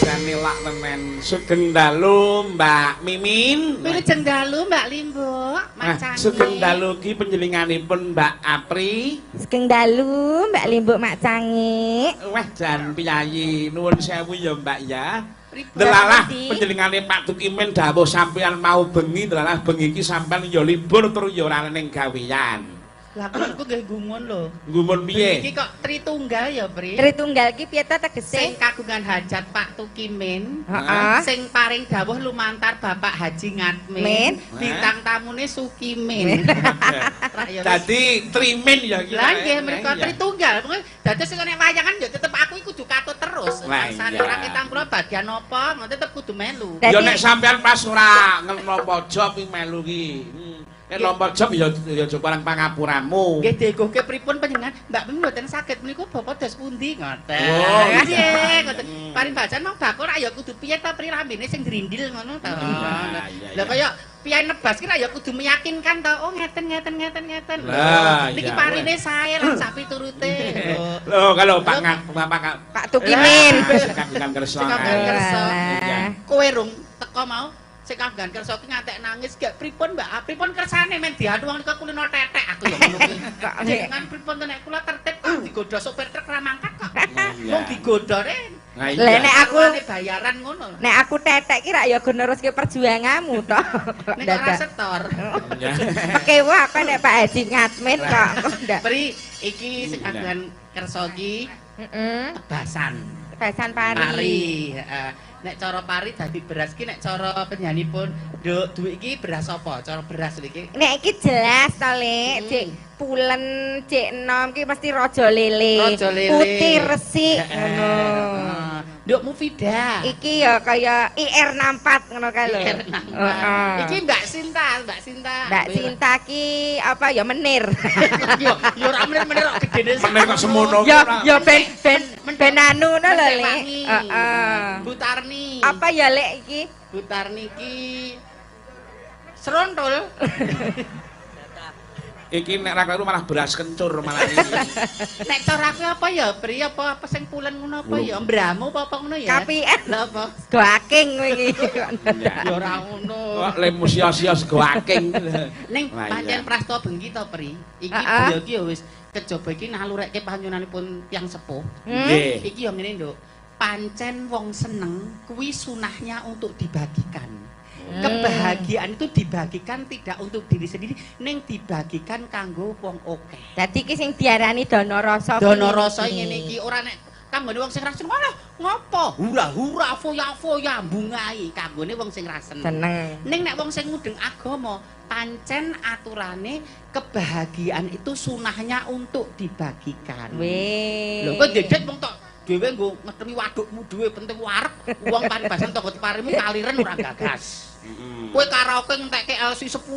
Jane lak temen. Sugeng dalu Mbak Mimin. Wilujeng dalu Mbak Limbuk, Nah, sugeng dalu ki panjenenganipun Mbak Apri. Sugeng dalu Mbak Limbuk Mak Cangik. Wah jan piyayi, nuwun sewu ya Mbak ya. Delalah panjenengane Pak Tukimin dawuh sampeyan mau bengi, delalah bengi iki sampeyan ya libur tur ya ora ning gawean. Lah aku nggih gumun lho. Gumun piye? Iki kok Tritunggal ya, Pri? Tritunggal ki piye ta tegese? Sing kagungan hajat Pak Tukimin, heeh. Sing paring dawuh lumantar Bapak Haji Ngatmin, bintang tamune Sukimin. Dadi Trimin ya iki. Lah nggih mriku Tritunggal. Pokoke dados sing nek wayangan ya tetep aku iki kudu katut terus. Bangsane ora ketang kula bagian apa, ngono tetep kudu melu. Ya nek sampean pas ora ngelopo job iki melu ki. Nek lompat job ya ya aja parang pangapuramu. Nggih digohke pripun panjenengan? Mbak Mimin mboten saged meniku bapak dos pundi ngoten. Nggih, ngoten. Paring bacaan mong bakul ya kudu piye ta pri rambene sing drindil ngono ta. Lah kaya piye nebas ki ya kudu meyakinkan ta. Oh ngeten ngeten ngeten ngeten. Niki parine sae lan sak piturute. Lho kalau Pak Bapak Pak Tukimin kagungan kersa. Kowe rung teko mau sing kagungan kersa ki ngantek nangis gak pripun Mbak pripun kersane men diadu wong nika kulino tetek aku ya ngono kuwi. Jenengan pripun to nek kula tertib kok digodha sopir truk ra mangkat kok. Wong digodhore. Lah nek aku bayaran ngono. Nek aku tetek ki rak ya go neruske perjuanganmu to. Nek ora setor. Pekewa aku nek Pak Haji Ngatmin kok. Pri iki sing kagungan kersa ki heeh tebasan. Tebasan pari. Pari, heeh. Nek cara pari dadi beras ki nek cara penyanipun nduk duwe iki beras apa? Cara beras iki. Nek iki jelas to, Lek, cek pulen, cek enom ki mesti raja lele. Raja lele. Putih resik ngono. Nduk Mufida. Iki ya kaya IR64 ngono kae lho. IR64. Iki Mbak Sinta, Mbak Sinta. Mbak Sinta ki apa ya menir. Yo yo ora menir-menir kok gedene. Menir kok semono. Ya ya ben ben ben anu ngono lho, Lek. Heeh. Bu Tarni. Apa ya Lek iki? Bu Tarni iki serontol. Iki nek ra kleru malah beras kencur malah iki. Nek cara aku apa ya, Pri? Apa apa sing pulen ngono apa ya? Mbramu apa apa ngono ya? KPN. Lha apa? Sego aking kowe iki. Ya ora ngono. Kok lemu sia-sia sego aking. Ning pancen prasto bengi to, Pri. Iki beliau iki ya wis kejaba iki nalurekke panyuwunanipun tiyang sepuh. Nggih. Iki ya ngene, Nduk. Pancen wong seneng kuwi sunahnya untuk dibagikan. Kebahagiaan itu dibagikan tidak untuk diri sendiri, ning dibagikan kanggo wong akeh. Dadi iki sing diarani dana rasa. Dana rasa ngene iki ora nek kanggone wong sing ra seneng, alah ngopo? Hura-hura foya-foya bungai kanggone wong sing ra seneng. Ning nek wong sing mudeng agama, pancen aturane kebahagiaan itu sunahnya untuk dibagikan. Weh. Lho kok dedet wong tok dhewe nggo ngetemi wadukmu dhewe penting wareg wong paribasan tangga teparimu kaliren ora gagas. Kowe karaoke ngentekke LC 10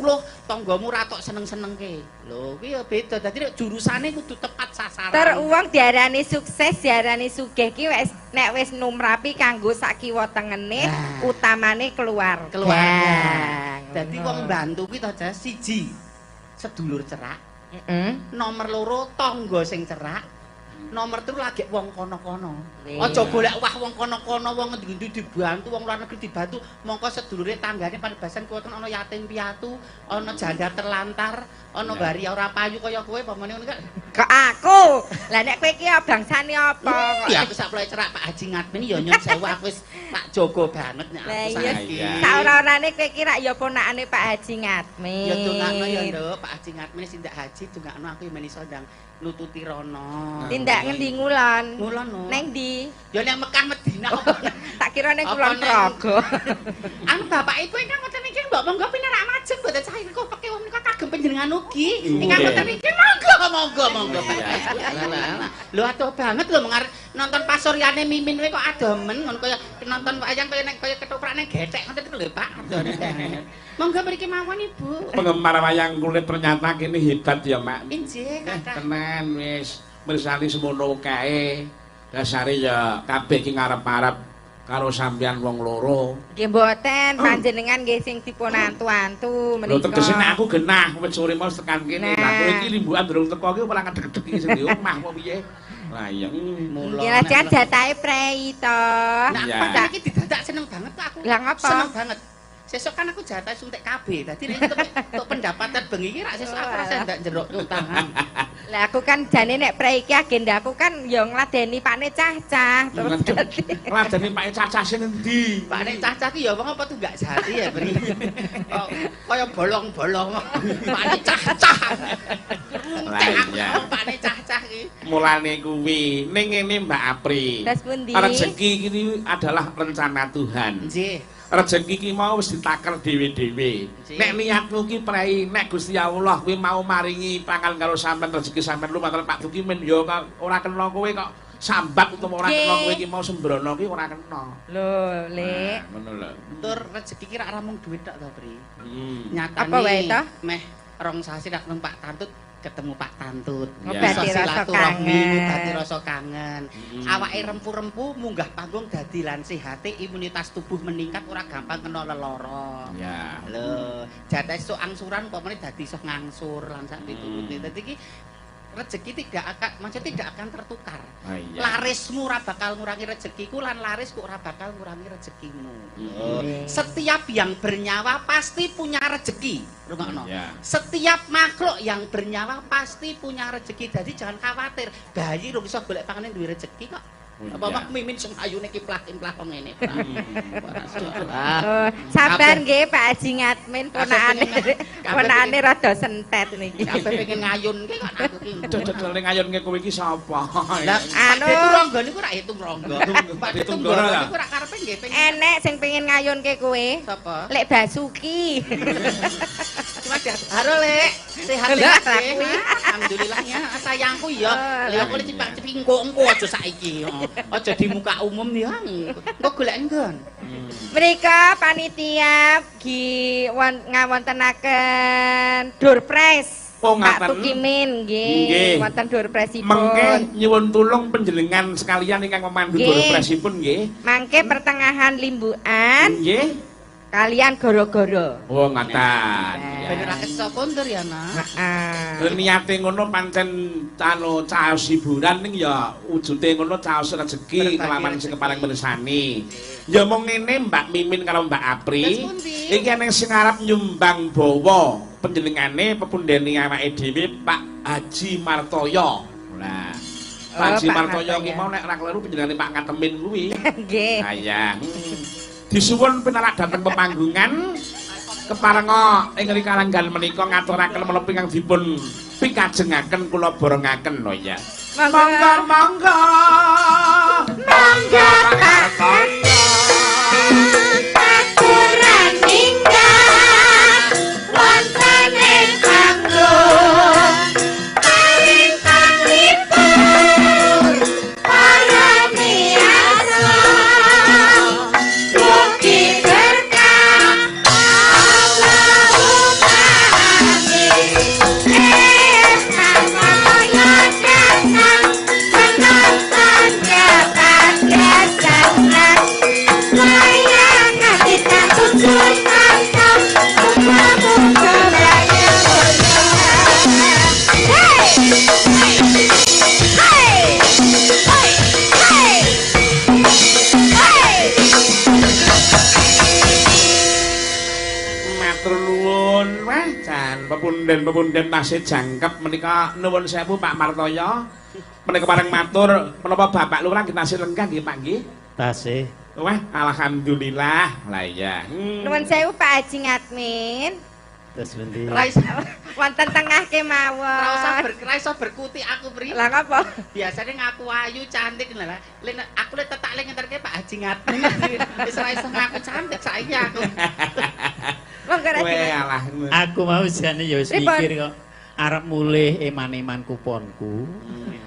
tanggamu ra tok seneng-senengke. Lho kuwi ya beda. Dadi nek jurusane kudu tepat sasaran. Ter wong diarani sukses, diarani sugih ki wis nek wis numrapi kanggo sak kiwa tengene utamane keluarga. Keluarga. Dadi wong mbantu kuwi to Jas siji sedulur cerak. Nomor loro tangga sing cerak. Nomor telu lagi wong kono-kono. Aja golek wah wong kono-kono, wong ngendi-endi dibantu, wong luar negeri dibantu, mongko sedulure tanggane paribasan kuwi ana yatim piatu, ana janda terlantar, ana waria ora payu kaya kowe pamane ngono kok. Kok aku? Lah nek kowe iki bangsane apa kok? Ya aku sak ploe cerak Pak Haji Ngatmin ya nyun sewu aku wis tak jaga banget nek aku saiki. Sak ora-orane kowe iki rak ya ponakane Pak Haji Ngatmin. Ya dongakno ya Nduk, Pak Haji Ngatmin sing ndak haji dongakno aku ya men iso ndang nututi rono. Tindak ngendi ngulon? Ngulon no. Neng ndi? Ya nang Mekah Madinah apa. Tak kira neng Kulon Progo. Anu bapak ibu ingkang ngoten iki mbok monggo pinarak majeng mboten sah kok peke wong menika kagem panjenengan ugi. Ingkang ngoten iki monggo monggo monggo. Lho adoh banget lho mengar nonton pasuryane Mimin kowe kok adoh men ngono kaya nonton wayang kaya nek kaya ketoprak nang gethek ngoten lho Pak. Monggo mriki mawon Ibu. Penggemar wayang kulit ternyata kene hebat ya, Mak. Injih, kathah. Tenan wis mirsani semono kae. Dasare ya kabeh iki ngarep-arep karo sampeyan wong loro. Nggih mboten, panjenengan nggih sing dipun antu-antu menika. Lho tegese nek aku genah wis sore mau tekan kene. Lah kowe iki limbukan durung teko iki ora ngedeg-edeg iki sing di omah apa piye? Lah iya. Mula. Nggih jan jatahe prei to. Nah, padahal iki didadak seneng banget kok aku. Lah ngapa? Seneng banget. Sesuk kan aku jatah suntik KB. Dadi nek untuk pendapatan bengi iki rak sesuk aku rasa ndak njerok utangan. Lah aku kan jane nek prei iki agendaku kan ya ngladeni pakne cah-cah. Terus ngladeni pakne cah-cah sing endi? Pakne cah-cah ki ya wong apa tunggak jati ya, Bri. Kaya bolong-bolong. Pakne cah-cah. Lah iya. Pakne cah-cah ki. Mulane kuwi ning ngene Mbak Apri. Rezeki iki adalah rencana Tuhan. Nggih. Rezeki ki mau wis ditaker dhewe-dhewe. Nek niatmu ki prei, nek Gusti Allah kuwi mau maringi pangan karo sampean rezeki sampean lumantar Pak Tukimin ya ora kena kowe kok sambat utawa ora kena kowe ki mau sembrono ki ora kena. Lho, Lek. Ngono lho. Tur rezeki ki rak ramung dhuwit tok to, Pri. Nyatane apa wae to? Meh rong sasi rak nang Pak Tantut ketemu Pak Tantut. Ngobati rasa kangen. Ngobati rasa kangen. Awake rempu-rempu munggah panggung dadi lan sehate, imunitas tubuh meningkat ora gampang kena lelara. Ya. Lho, jatah esuk angsuran umpamane dadi iso ngangsur lan sak piturute. Dadi iki rezeki tidak akan, maksudnya tidak akan tertukar. Oh, iya. Larismu ora bakal ngurangi rezekiku lan larisku ora bakal ngurangi rezekimu. Setiap yang bernyawa pasti punya rezeki. Rungokno. Yeah. Setiap makhluk yang bernyawa pasti punya rezeki. Jadi jangan khawatir. Bayi rung iso golek pangane duwe rezeki kok. Oh, apa Pak Mimin sing ayune kiplah-kiplah kok ngene. Sabar nggih Pak Haji Ngatmin ponakane. Ponakane rada sentet niki. Kabeh pengen ngayunke kok aku ki. Dodol ngayunke kowe iki sapa? Lah anu Rangga niku rak hitung Rangga. Pak Tunggara niku rak karepe nggih pengen. Enek sing pengen ngayunke kowe. Sapa? Lek Basuki. Cuma halo Lek, sehat sehat. Alhamdulillah ya sayangku ya. Lha aku cipak-cipik engko-engko aja saiki. Aja di muka umum ya. Engko golek nggon. Mrika panitia gi ngawontenaken door prize. Oh, Pak Tukimin nggih, wonten door prize-ipun. Mengke nyuwun tulung panjenengan sekalian ingkang memandu door prize-ipun nggih. Mangke pertengahan limbukan. Nggih. Kalian goro-goro. Oh, ngaten. Ben ora keso kondur ya, Nak. Heeh. Niate ngono pancen anu caos hiburan ning ya wujude ngono caos rejeki kelawan sing kepareng mirsani. Ya mung ngene Mbak Mimin karo Mbak Apri. Iki ana sing arep nyumbang bawa panjenengane pepundhene awake dhewe Pak Haji Martoyo. Lah, Pak Haji Martoyo ki mau nek ora kleru panjenengane Pak Ngatemin kuwi. Nggih. Ha iya. Disuwun pinarak dhateng pepanggungan keparenga ing kalanggan menika ngaturaken menapa ingkang dipun pikajengaken kula borongaken lho ya. Monggo monggo monggo Pak aturan ingkang wonten ing panggung paring panglipur para miyasa mugi berkah Allahumma amin. Pepunden-pepunden tasih jangkep menika nuwun sewu Pak Martoyo. Menika pareng matur menapa Bapak Lurah nggih tasih lenggah nggih Pak nggih? Tasih. Wah, alhamdulillah. Lah iya. Nuwun sewu Pak Haji Ngatmin. Terus pundi? Wonten tengah kemawon. Ora iso berkutik aku, Pri. Lah ngapa? Biasane ngaku ayu cantik lha. Aku lek tetak le ngenterke Pak Haji Ngatmin. Wis ora iso ngaku cantik saiki aku. Aku mau jane ya wis mikir kok arep mulih eman-eman kuponku.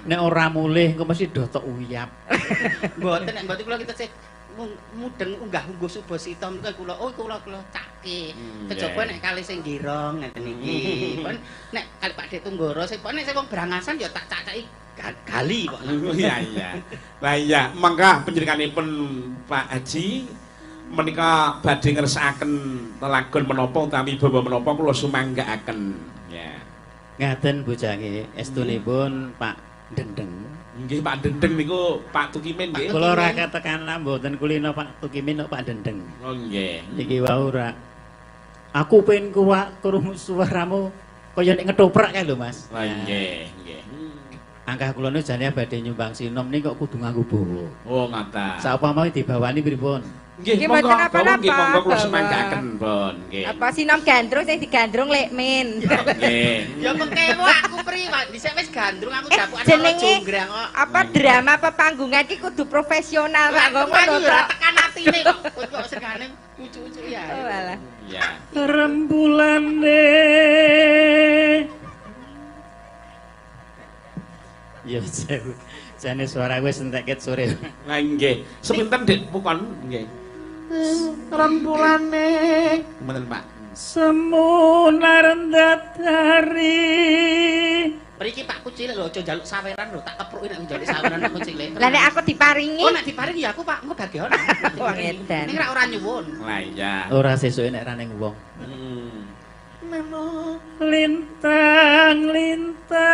Nek ora mulih engko mesti do tok uyap. Mboten nek mboten kula kita cek mudeng unggah-ungguh subasita menika kula oh kula kula cake. Kejaba nek kali sing girong ngeten iki. Pun nek kali Pak Dek Tunggara sing nek sing wong brangasan ya tak cacaki gali kok. Iya iya. Lah iya, mangga panjenenganipun Pak Haji menika badhe ngersakaken lelagon menapa utawi bawa menapa kula sumanggaaken. Ya. Ngaten bojange estunipun Pak Dendeng. Nggih Pak Dendeng niku Pak Tukimin nggih. Kula ora ketekan mboten kulino Pak Tukimin kok Pak Dendeng. Oh nggih. Niki wau ora. Aku pengen kuwak krungu suaramu kaya nek ngetoprak kae lho Mas. Oh nggih, nggih. Angkah kula niku jane badhe nyumbang sinom ning kok kudu nganggo bawa. Oh ngaten. Saupama dibawani pripun? Nggih, monggo, nggih monggo kula semanggaken, Bon. Nggih. Apa sinom gandrung sing digandrung Lek Min. Nggih. Ya mengkewo aku pri, dhisik wis gandrung aku japukan karo jonggrang kok. Apa drama pepanggungan iki kudu profesional Pak ngono to. Ora tekan atine kok. Kok segane ucu-ucu ya. Oh alah. Iya. Rembulane. Ya jane suara wis entek ket sore. Lah nggih. Sepinten Dik Pukon nggih. Rembulane. Mboten Pak. Semunar ndatari. Mriki Pakku cilik lho aja njaluk saweran lho, tak kepruki nek njaluk saweran aku cilik. Lah nek aku diparingi. Oh nek diparingi ya aku Pak, engko bagian. Wong edan. Ning ora nyuwun. Lah iya. Ora sesuke nek ra ning wong. Heeh. Lintang lintang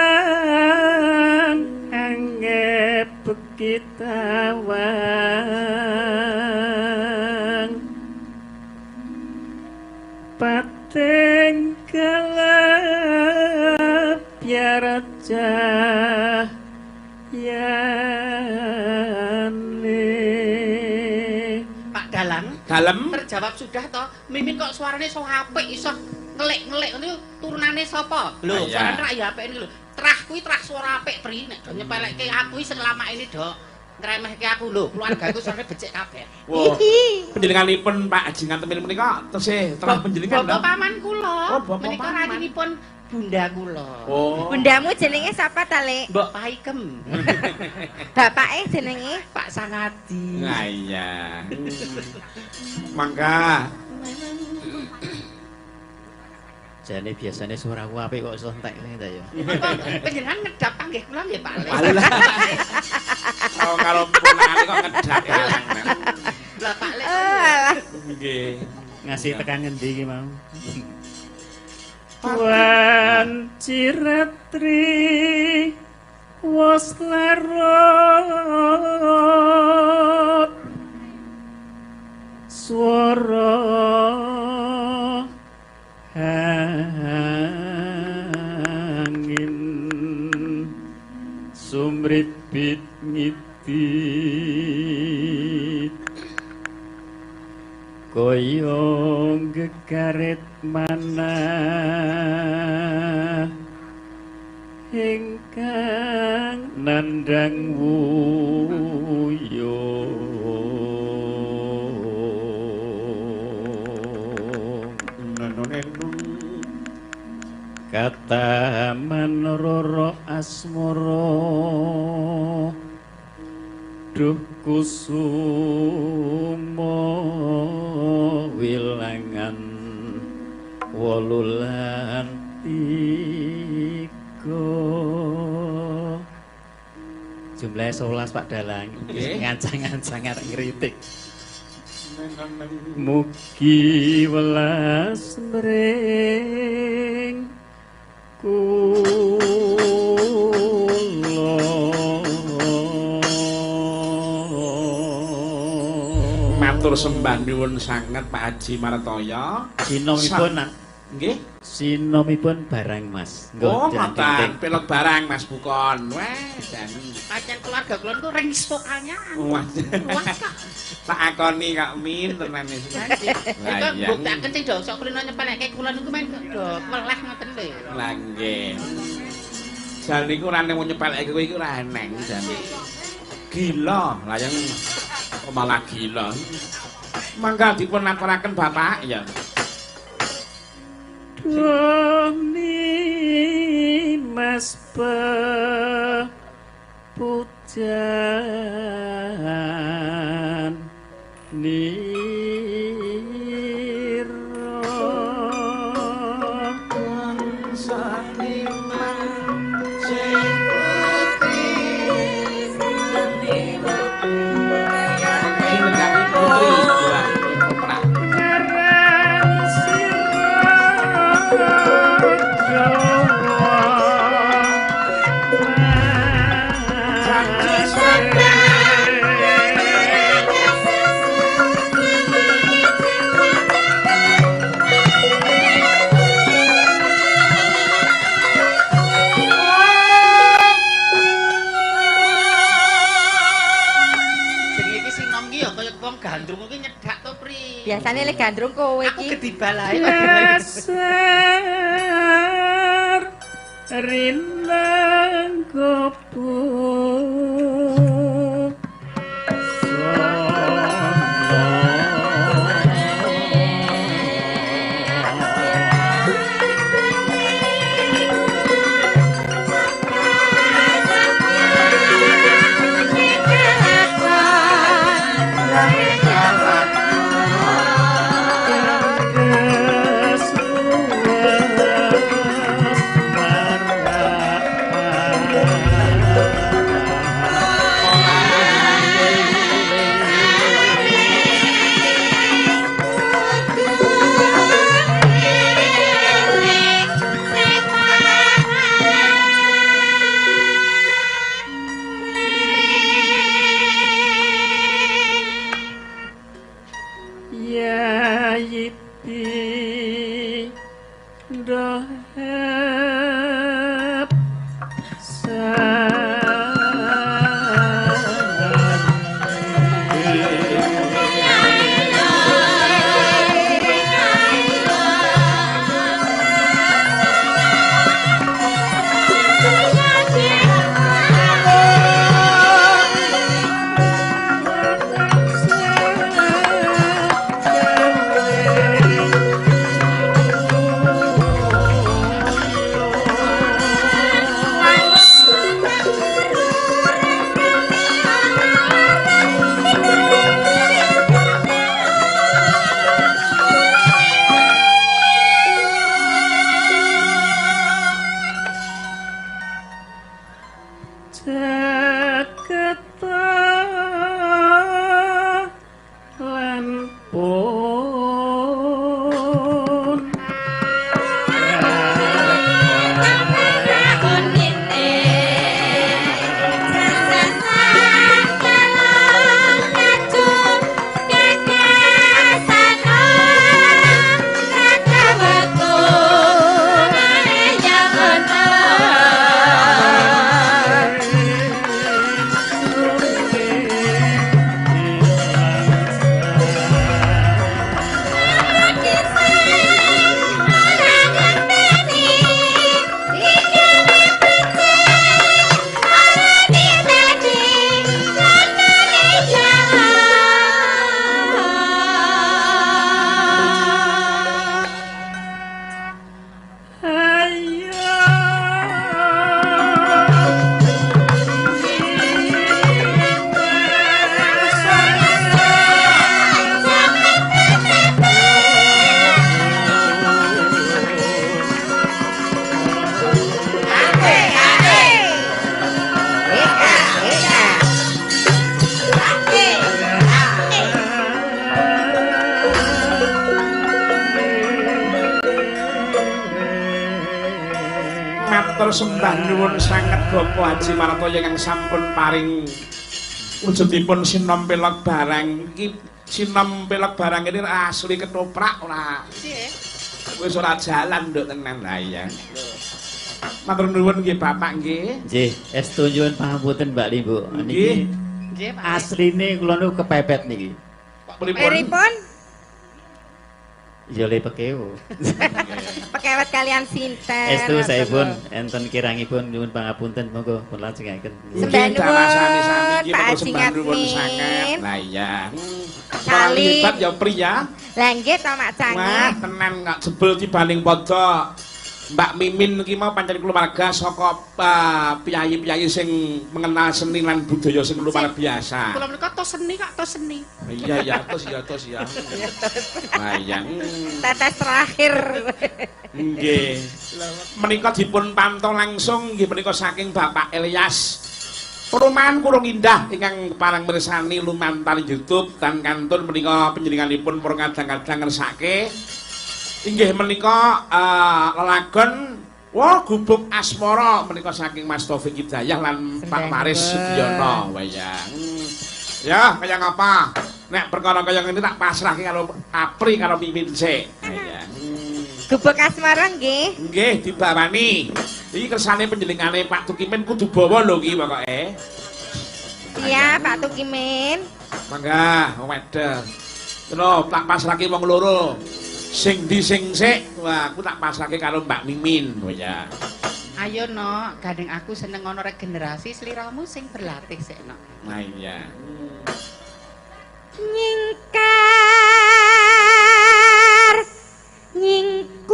anggep bekitawang pating gelap biar cahyane. Pak Dalang, dalem terjawab sudah toh. Mimin kok suarane so apik iso ngelik-ngelik niku turunane sapa? Lho, suarane rak ya apik niku lho. Trah kuwi trah suara apik pri nek do nyepelekke aku iki selama ini dok ngremehke aku lho, keluargaku suarane becik kabeh. Wah. Panjenenganipun Pak Haji Ngatemin menika tesih trah panjenengan. Bapak paman kula. Menika rayinipun bunda kula. Oh. Bundamu jenenge sapa ta, Lek? Mbok Paikem. Bapake jenenge Pak Sangadi. Lah iya. Mangga. Jane biasane suaraku apik kok iso entek ngene ta ya. Panjenengan ngedap panggih kula nggih Pak. Alah. Oh karo ponakane kok ngedap ya. Lah Pak Lek. Nggih. Ngasih tekan ngendi iki mau? Wan ciratri was larot swara angin sumribit ngidit kaya gegaret manah ingkang nandhang wuyung. Kataman roro asmara duh kusuma wilangan 8 3. Jumlahnya 11 Pak Dalang. Ngancang-ngancang arep ngritik. Mugi welas mring kula. Matur sembah nuwun sanget Pak Haji Martoyo. Sinomipun nggih, sinomipun barang Mas. Oh, ngoten, pelot barang Mas Bukon. Wah, jan. Pancen keluarga kula niku rengsokannya. Wah. Tak akoni Kak Min tenan iki. Lah iya. Mbok sing do sok kulino nyepelekke kula niku men do weleh ngoten lho. Lah nggih. Jan niku ora nemu nyepelekke kowe iki ora eneng jan. Gila, lah yang malah gila. Mangga dipun aturaken Bapak ya. Doni Mas pujan nira Jangan. Wong gandrung kuwi nyedak to, Pri. Biasane lek gandrung kowe iki. Aku gedibal ae. Dasar rinang gopo. Sembah nyuwun sanget Bapak Haji Martoyo ingkang sampun paring wujudipun sinom pelog barang iki. Sinom pelog barang ini asli ketoprak ora wis ora jalan nduk tenan. Lah iya, matur nuwun nggih Bapak nggih. Nggih, estu nyuwun pangapunten Mbak Limbu. Niki nggih asline kula niku kepepet niki. Pripun? Ya le pekewo. Pekewet kalian sinten. Estu saipun enten kirangipun nyuwun pangapunten monggo pun lajengaken. Sembah nuwun sami-sami iki Pak monggo Haji sembah nuwun sanget. Ngatmin. Lah iya. Kali. Hebat ya Pri ya. Lah nggih to Mak Cange. Wah, tenan kok jebul tibaning padha Mbak Mimin iki mau pancen keluarga saka piyayi-piyayi sing mengenal seni lan budaya sing luar biasa. Kula menika tos seni kok, tos seni. Iya ya, tos ya, tos ya. Lah iya. Tetes terakhir. Nggih. Menika dipun pantau langsung nggih menika saking Bapak Elias. Perumahan Kurung Indah ingkang parang mirsani lumantar YouTube dan kantun menika panjenenganipun para kadang-kadang ngersake inggih menika lelagon wah gubuk asmara menika saking Mas Taufik Hidayah lan Pak Waris Sugiono. Wayang. Ya, kaya ngapa? Nek perkara kaya ngene tak pasrahke karo Apri karo Mimin sik. Wayang. Gubuk asmara nggih. Nggih, dibawani. Iki kersane panjenengane Pak Tukimin kudu bawa lho iki pokoke. Iya, Pak Tukimin. Mangga, wedhe. Terus tak pasrahke wong loro. Sing ndi sing sik? Wah, aku tak pasrahke karo Mbak Mimin. Oh ya. Ayo no, gandeng aku seneng ana regenerasi sliramu sing berlatih sik no. Nah iya. Nyingkar nyingkur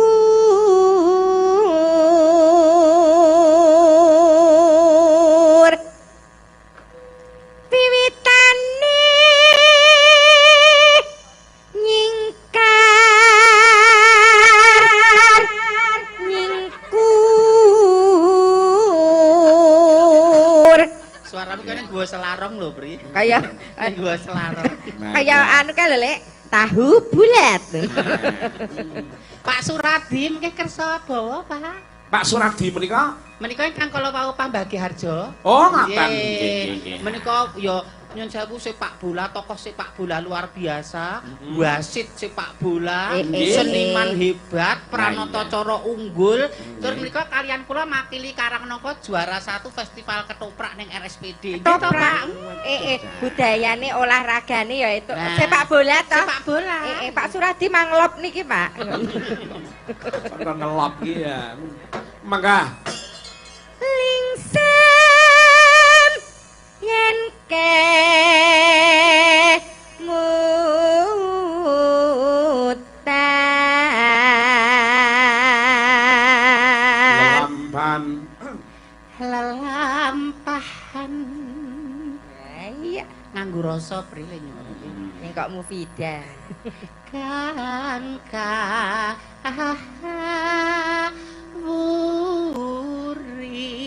wiwitane nyingkar nyingkur. Suaramu kene gua selarong lho, Pri. Kaya gua selarong. Kaya anu kae lho, Lek, tahu bulat. Pak Suradi mengke kersa bawa, Pak. Pak Suradi menika? Menika ingkang kala wau Pambagi Harjo. Oh, ngaten. Nggih, nggih. Menika ya nyun sewu sepak bola, tokoh sepak bola luar biasa, wasit sepak bola, seniman hebat, pranata cara unggul. Tur menika kalian kula makili Karangnangka juara 1 festival ketoprak ning RSPD. Ketoprak. Budayane olahragane ya itu sepak bola toh. Sepak bola. Pak Suradi manglop niki, Pak. Kok ngelop iki ya. Mangga. Lingsem yen kemutan lelampahan lelampahan. Iya, nganggo rasa prile nyuwun. Ning kok mufida kang wuri.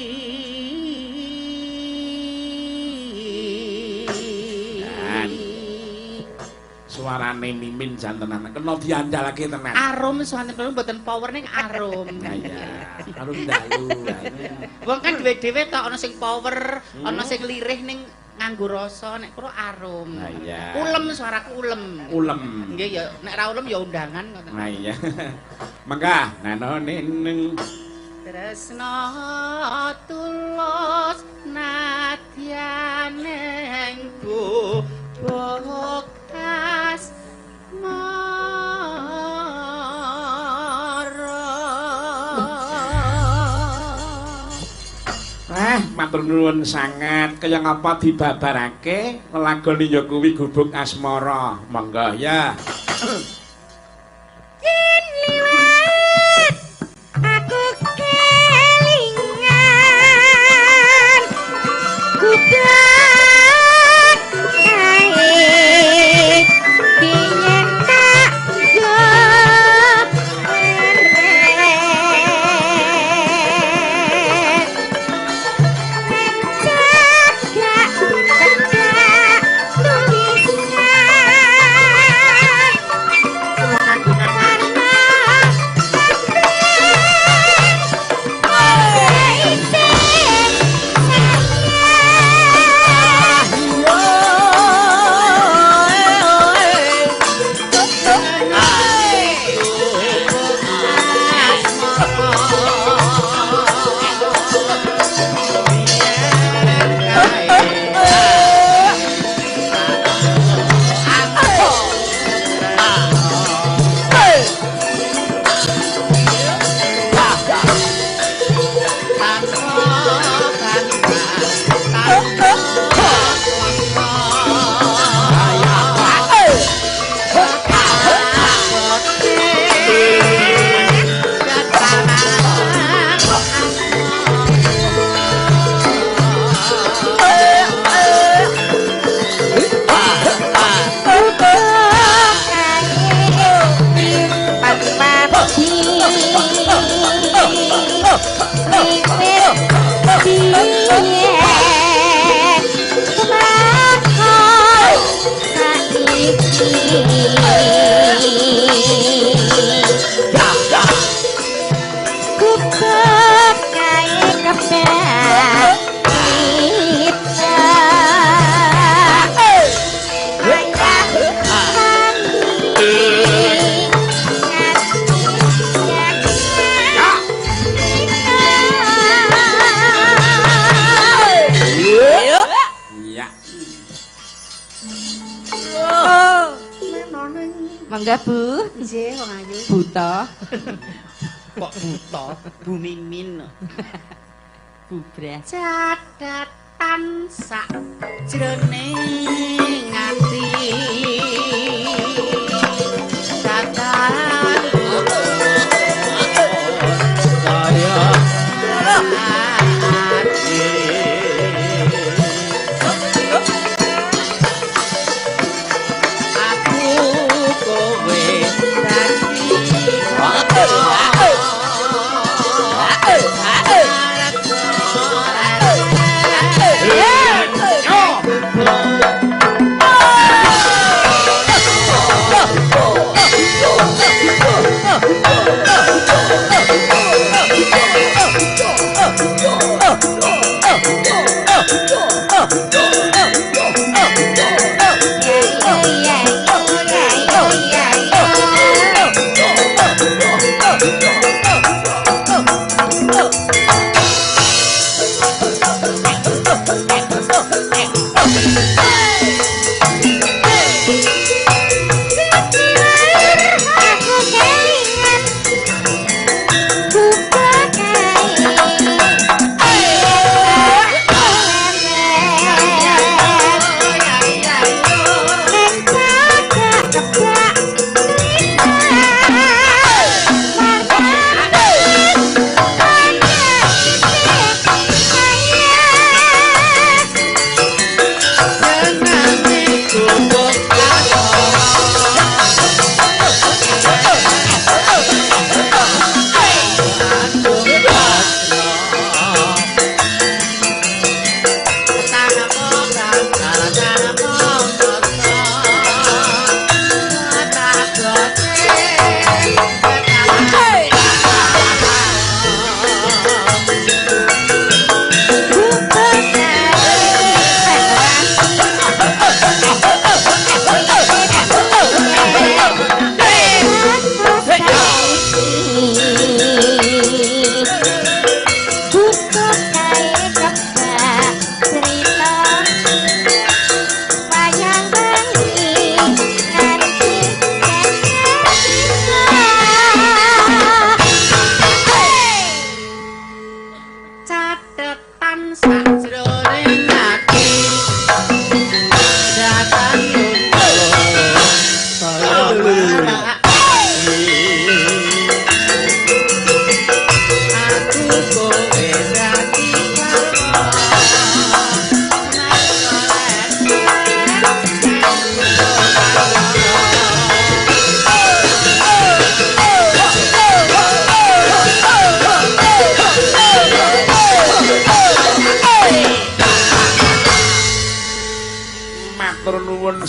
Suarane Mimin jan tenan. Kena diandalake tenan. Arum suarane kula mboten power ning arum. Ha iya, arum dalu. Wong kan dhewe-dhewe tok ana sing power, ana sing lirih ning nganggo rasa, nek kula arum. Ha iya. Ulem suaraku ulem. Ulem. Nggih ya, nek ra ulem ya undangan ngoten. Ha iya. Mangga, nano ning tresna tulus nadyan ing bekas mara. Matur nuwun sanget. Kaya ngapa dibabarake lelagone ya kuwi Gubuk Asmara. Monggo ya. Yen liwat aku kelingan gubuk kae biyen tak yo. Monggo Bu. Nggih, wong ayu. Buta. Kok buta? Bu Mimin. Bubrah. Catatan sak jroning ati. Catatan kaya ati. Aku kowe dadi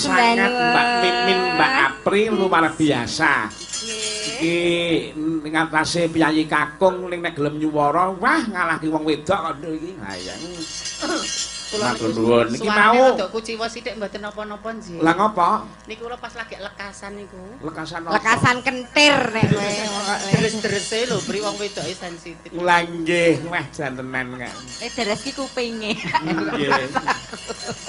Sangat Mbak Mimin, Mbak Apri luar biasa. Iki ning atase piyayi kakung ning nek gelem nyuwara, wah ngalahke wong wedok kok iki. Ha iya. Matur nuwun. Niki mau rada kuciwa sithik mboten napa-napa nggih. Lah ngopo? Niku kula pas lagi lekasan niku. Lekasan apa? Lekasan kentir nek kowe pokoke. Deres-derese lho, Pri, wong wedoke sensitif. Lah nggih, wah jan tenan kok. Deres ki kupinge. Nggih.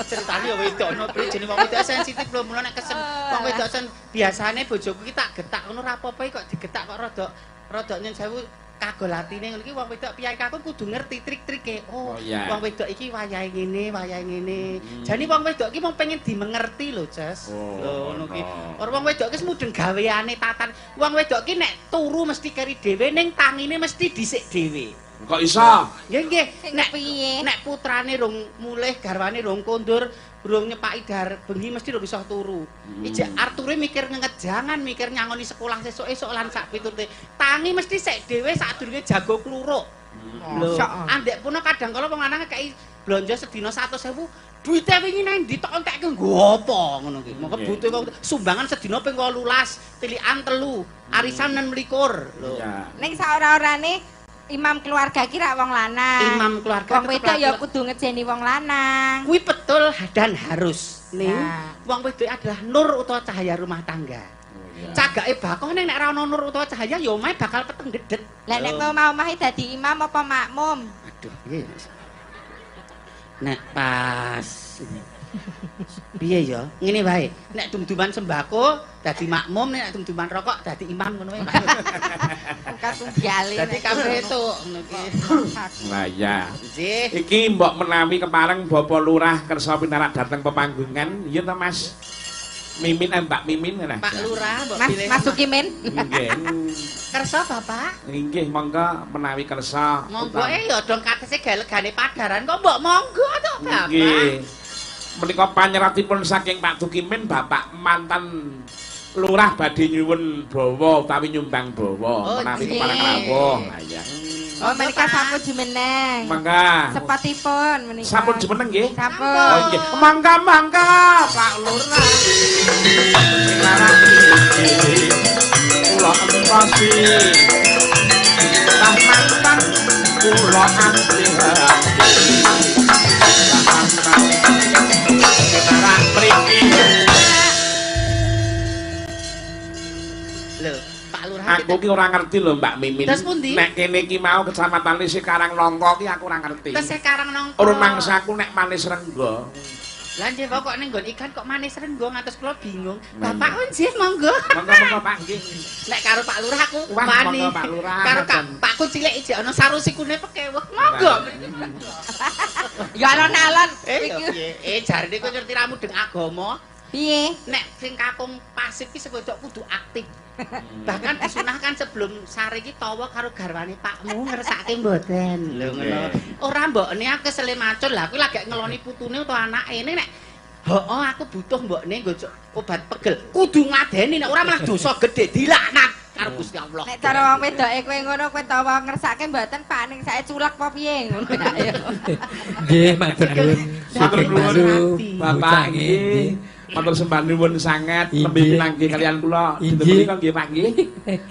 Ceritane ya wedokno, Pri, jenenge wong wedok sensitif lho, mula nek kesen wong wedok sen biasane bojoku ki tak getak ngono ora apa-apa kok digetak kok rada nyen sewu kagol atine ngono iki wong wedok piye aku kudu ngerti trik-trike. Oh, iya. Wong wedok iki wayahe ngene, wayahe ngene. Jane wong wedok iki mung pengen dimengerti lho, Ces. Lho ngono ki. Ora wong wedok iki mudeng gaweane tatan. Wong wedok iki nek turu mesti keri dhewe ning tangine mesti dhisik dhewe. Kok iso? Nggih nggih. Nek nek putrane rung mulih, garwane rung kondur, rung nyepaki dar bengi mesti rung iso turu. Ijek Arture mikir ngejangan, mikir nyangoni sekolah sesuk-esuk lan sak piturute. Tangi mesti sik dhewe sadurunge jago kluruk. Lho, andek puna kadang kala wong lanang ngekeki blonjo sedina 100.000, duwite wingi nang ndi tok entekke nggo apa ngono ki. Mongko butuh kok sumbangan sedina ping 18, tilikan 3, arisan 26. Lho. Ning saora-orane imam keluarga ki rak wong lanang. Imam keluarga wong wedok ya kudu ngejeni wong lanang. Kuwi betul dan harus. Ning wong wedok adalah nur utawa cahaya rumah tangga. Oh, cagake bakoh ning nek ora ana nur utawa cahaya ya omahe bakal peteng dedet. Lah nek omah-omahe dadi imam apa makmum? Aduh, piye. Nek pas Piye ya? Ngene wae. Nek dum-duman sembako dadi makmum, nek dum-duman rokok dadi imam ngono wae. Katunggale. Dadi kabeh entuk ngono iki. Lah iya. Nggih. Iki mbok menawi kepareng Bapak Lurah kersa pinarak dhateng pepanggungan, iya ta Mas? Mimin Mbak Mimin nah. Pak Lurah mbok Mas pilih. Mas Sukimin. Nggih. Kersa Bapak? Nggih, monggo menawi kersa. Monggo ya dong katese galegane padaran kok mbok monggo to Bapak. Nggih. Menika panyeratipun saking Pak Tukimin, Bapak mantan lurah badhe nyuwun bawa utawi nyumbang bawa menawi kepareng rawuh. Lah iya. Oh menika sampun jumeneng. Mangga. Sepatipun menika. Sampun jumeneng nggih? Sampun. Oh nggih. Mangga mangga Pak Lurah. Kula entosi. Tah mantan kula abdi. Pinarak mriki. Lho, Pak Lurah aku ki ora ngerti lho Mbak Mimin. Nek kene iki mau kecamatan Karangnangka ki aku ora ngerti. Tesih Karangnangka. Rumangsaku nek Manis Renggo. Lah nggih kok ning nggon ikan kok Manis Renggo ngantos kula bingung. Bapak nggih monggo. Monggo-monggo Pak nggih. Nek karo Pak Lurah aku wani. Monggo Pak Lurah. Karo Pakku cilik ijek ana sarusikune pekewuh. Monggo. Ya alon-alon. Jarene kowe ngerti ra mudeng agama. Piye? Nek sing kakung pasif ki sing wedok kudu aktif. Bahkan disunahkan sebelum sare iki tawa karo garwane pakmu ngersake mboten. Lho ngono. Ora mbokne aku kesele macul. Lah aku lagi ngeloni putune utawa anake nek heeh aku butuh mbokne nggo obat pegel. Kudu ngladeni nek ora malah dosa gedhe dilaknat karo Gusti Allah. Nek cara wong wedoke kowe ngono kowe tawa ngersake mboten Pak ning sae culek apa piye ngono ya. Nggih matur nuwun. Matur nuwun Bapak nggih. Matur sembah nuwun sanget nembe pinanggih kalian kula dinten menika nggih Pak nggih.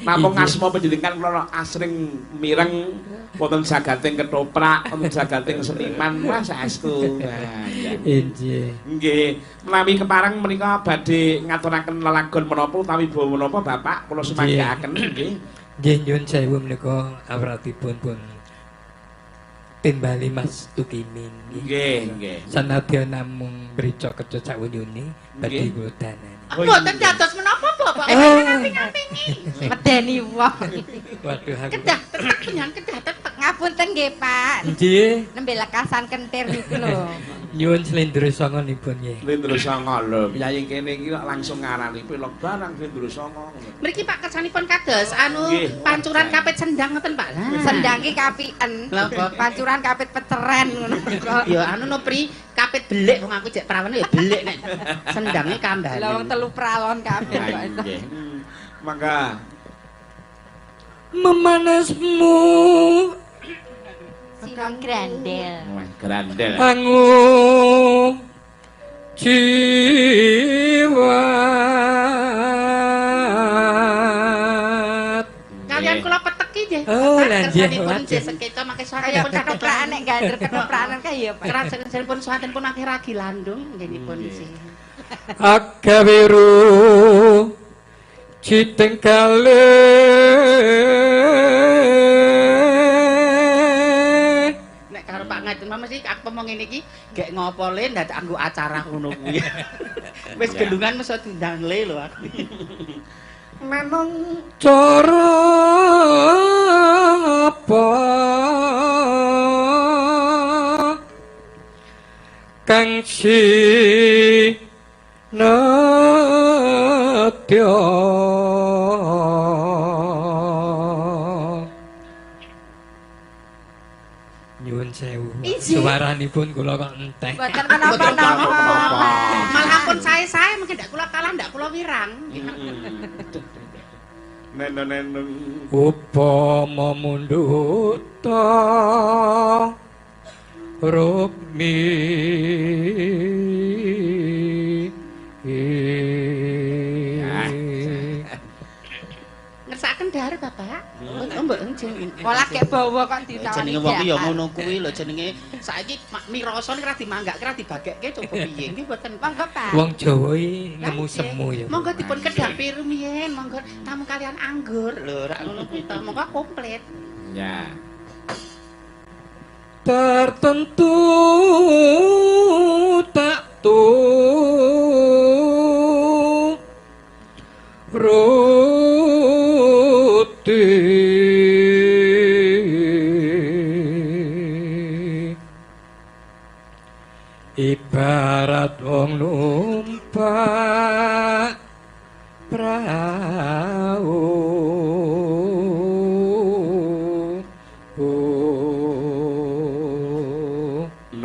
Namung asma panjenengan kula asring mireng wonten jagating ketoprak, wonten jagating seniman wah saestu. Inggih. Nggih, menawi kepareng menika badhe ngaturaken lelagon menapa utawi bawa menapa Bapak kula sumanggaaken nggih. Nggih nyuwun sewu menika awratipun pun timbali Mas Tukimin. Nggih, nggih. Sanadyan namung mrica keca sakwiyune badhe kula danani. Mboten dados menapa Bapak? Ngamping-ngampingi. Medeni wong. Waduh aku. Kedah tetek panjenengan kedah tetek. Ngapunten nggih, Pak. Nggih. Nembe lekasan kentir niku lho. Nyuwun slendro sanga nipun nggih. Slendro sanga lho, piyayi kene iki kok langsung ngarani pelog barang slendro sanga. Mriki Pak kersanipun kados anu pancuran kapit sendang ngoten Pak. Sendang ki kapiken. Pancuran kapit peceren ngono. Ya anu no Pri, kapit belik wong aku jek prawane ya belik nek sendange kambalen. Lah wong telu pralon kabeh kok. Nggih. Mangga. Memanasmu Sirong grandel. Wah, grandel. Angu jiwa. Kalian kula peteki nggih. Oh, lah nggih. Kersanipun nggih sekeca mangke suaripun ketoprakan nek gandher ketoprakan kae ya Pak. Kersanipun swantenipun akeh ragi landung nggenipun sih. Agawiru citengkale nek karo Pak Ngaten mesti aku ngomong ngene iki gek ngopo le ndadak anggo acara ngono kuwi. Wis gelungan mesti diundang le lho aku. Memang cara apa kang sinadya nyuwun sewu suaranipun kula kok entek. Mboten menapa-napa. Malah pun sae-sae mungkin ndak kula kalah ndak kula wirang. Neno-neno upama mundhuta rukmi ngersakaken dhahar Bapak. Oh mboten jeneng. Pola kek bawa kok ditawani. Jenenge wong ki ya ngono kuwi lho jenenge. Saiki mirasa nek ora dimanggake ora dibagekke coba piye nggih mboten. Monggo Pak. Wong Jawa iki ngemu semu ya. Monggo dipun kedhapi rumiyin, monggo tamu kalian anggur. Lho rak ngono kuwi to, monggo komplit. Ya. Tertentu tak Turuti ibarat wong numpak prau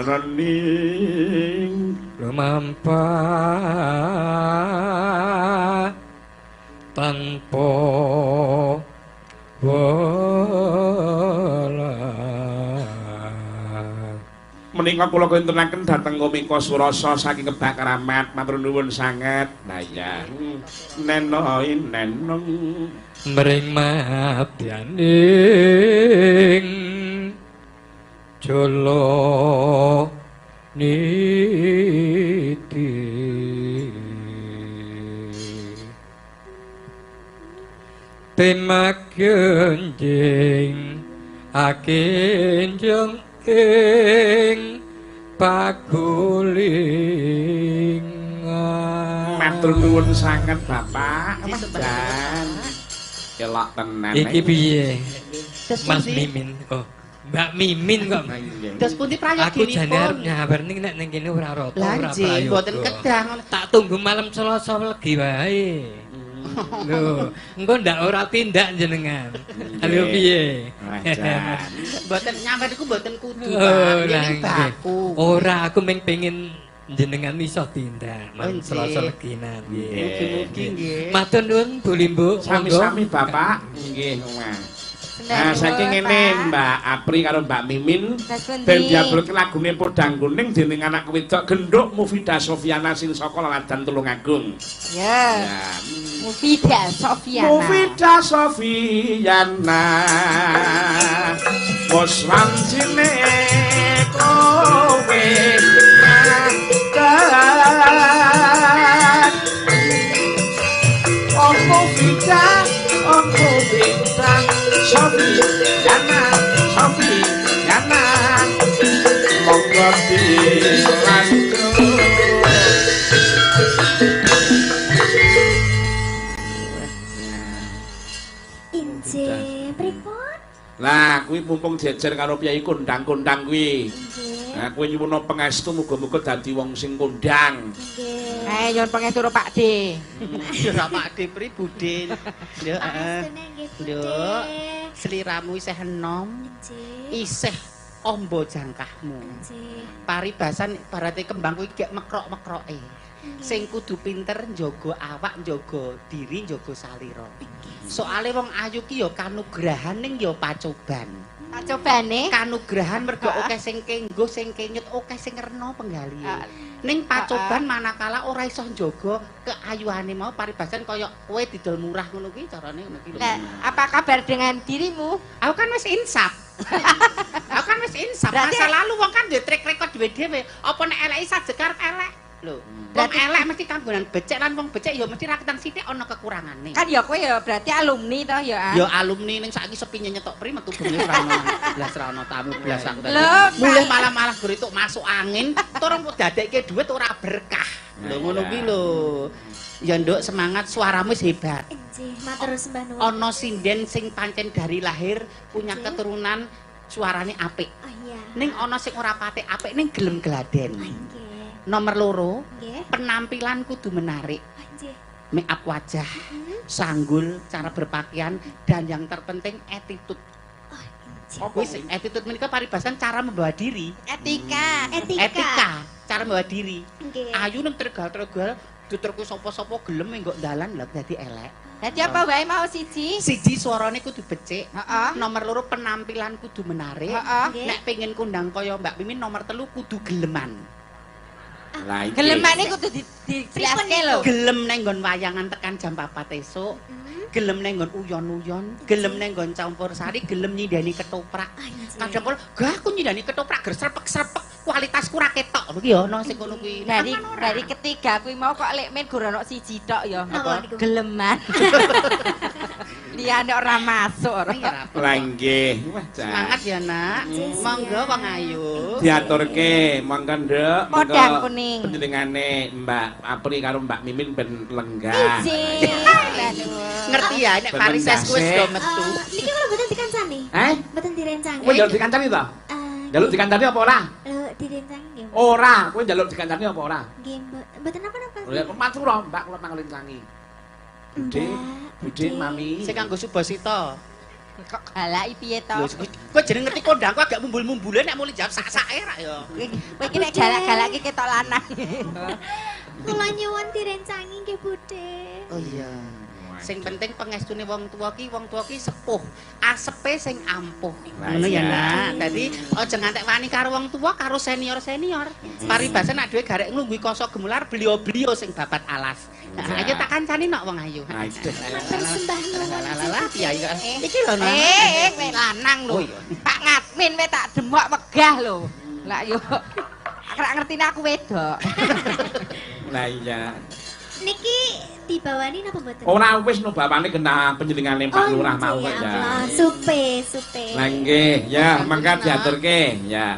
Lening lumampah tanpa bola. Menika kula kintenaken dhateng Komika Surasa saking Kebak Keramat, matur nuwun sanget. Lah iya, neno nenong mring madyaning jala niti temagenjing akenjeng ing pagulingan. Matur nuwun sanget Bapak. Jan elok tenan iki piye Mas Mimin? Oh, Mbak Mimin kok. Terus pundi prayoginipun? Aku jane arep nyawer ning nek ning kene ora rata ora prayoga. Mboten kedah. Tak tunggu malam Selasa legi wae. Lho, engko ndak ora tindak jenengan. Lho piye? Mboten nyawer iku mboten kudu, Pak. Ning baku. Ora, aku mung pengin jenengan iso tindak malam Selasa legi nggih. Mugi-mugi nggih. Matur nuwun Bu Limbuk. Sami-sami Bapak. Nggih, Mas. Nah, saking ngene Mbak Apri karo Mbak Mimin ben diaturke lagune Podang Kuning dening anak wedok genduk Mufida Sofiana sing saka Laladan Tulungagung. Ya. Mufida Sofiana. Mufida Sofiana. Wis wancine kowe mantan. Oh Mufida, oh Mufida Sofiana, Sofiana, monggo dilanjut. Injih, pripun? Lah, kuwi mumpung jejer karo piyai kondang-kondang kuwi. Nah, kuwi nyuwun pangestu muga-muga dadi wong sing kondang. Nggih. Nyuwun pangestu karo Pak D. Ya ora Pak D pri Budhe. Nduk, heeh. Nduk, sliramu isih enom. Isih amba jangkahmu. Paribasan ibarate kembang kuwi gek mekrok-mekroke. Sing kudu pinter njaga awak, njaga diri, njaga salira. Soale wong ayu ki ya kanugrahan ning ya pacoban. Pacobane? Kanugrahan mergo akeh sing kenggo, sing kenyut, akeh sing rena penggalihe. Ning pacoban manakala ora iso njaga keayuane mau paribasan kaya kowe didol murah ngono kuwi carane ngono kuwi. Lah, apa kabar dengan dirimu? Aku kan wis insaf. Aku kan wis insaf. Masa lalu wong kan duwe track record dhewe-dhewe. Apa nek eleki sajek arep elek? Lho, wong elek mesti kanggonan becik lan wong becik ya mesti raketan sithik ana kekurangane. Kan ya kowe ya berarti alumni toh ya. Ya alumni ning saiki sepi nyetok pri metu bengi ora ono. Blas ora ono tamu blas aku tadi. Mulih malah-malah gur itu masuk angin, turun kok dadekke dhuwit ora berkah. Lho ngono kuwi lho. Ya nduk semangat, suaramu wis hebat. Nggih, matur sembah nuwun. Ana sinden sing pancen dari lahir punya keturunan suarane apik. Oh iya. Ning ana sing ora patek apik ning gelem gladen. Nomor loro, penampilan kudu menarik. Make up wajah, sanggul, cara berpakaian, dan yang terpenting attitude. Wis attitude menika paribasan cara membawa diri. Etika. Etika, cara membawa diri. Ayu nang tregal-tregal, diterku sapa-sapa gelem enggok dalan lha dadi elek. Dadi apa wae mau siji? Siji suarane kudu becik. Nomor loro penampilan kudu menarik. Nek pengen kondang kaya Mbak Mimin nomor telu kudu geleman. Gelemane kudu dijelaske lho. Gelem nang nggon wayangan tekan jam 4 esuk. Gelem nang nggon uyon-uyon, gelem nang nggon campur sari, gelem nyindani ketoprak. Kadang kala, "Gah aku nyindani ketoprak ger srepek-srepek, kualitasku ora ketok." Kuwi ya ana sing ngono kuwi. Dari ketiga kuwi mau kok lek men gur ana siji tok ya. Geleman. Liyane ora masuk ora. Lah nggih. Semangat ya, Nak. Monggo wong ayu. Diaturke, monggo Nduk. Podang kuning. Panjenengane Mbak Apri karo Mbak Mimin ben lenggah. Ngerti ya nek parises wis do metu. Niki kula mboten dikancani. Eh? Mboten direncangi. Kowe njaluk dikancani to? Njaluk dikancani apa ora? Lho, direncangi nggih. Ora, kowe njaluk dikancani apa ora? Nggih, mboten napa-napa. Lha matur Mbak kula panglencangi. Bude, Bude Mami. Sing kanggo Subasita. Kok galaki piye to? Kowe jeneng ngerti kondangku agak mumbul-mumbule nek muli jawab sak-sake rak ya. Kowe iki nek galak-galak iki ketok lanang. Kula nyuwun direncangi nggih, Bude. Oh iya. Sing penting pengestune wong tuwa ki sepuh, asepe sing ampuh. Ngono ya, Nak. Dadi aja ngantek wani karo wong tuwa karo senior-senior. Paribasa nek dhewe garek nglungguhi kasa gemular beliau-beliau sing babat alas. Nah, ayo tak kancani nok wong ayu. Sembah nuwun. Lah piye iki lho, Nak. Eh, lanang lho. Pak Ngatmin we tak demok wegah lho. Lah yo. Ora ngertine aku wedok. Lah iya. Niki dibawani napa mboten? Ora wis no bawane kena panjenengane Pak Lurah mau kok ya. Supe, supe. Lah nggih, ya mangga diaturke, ya.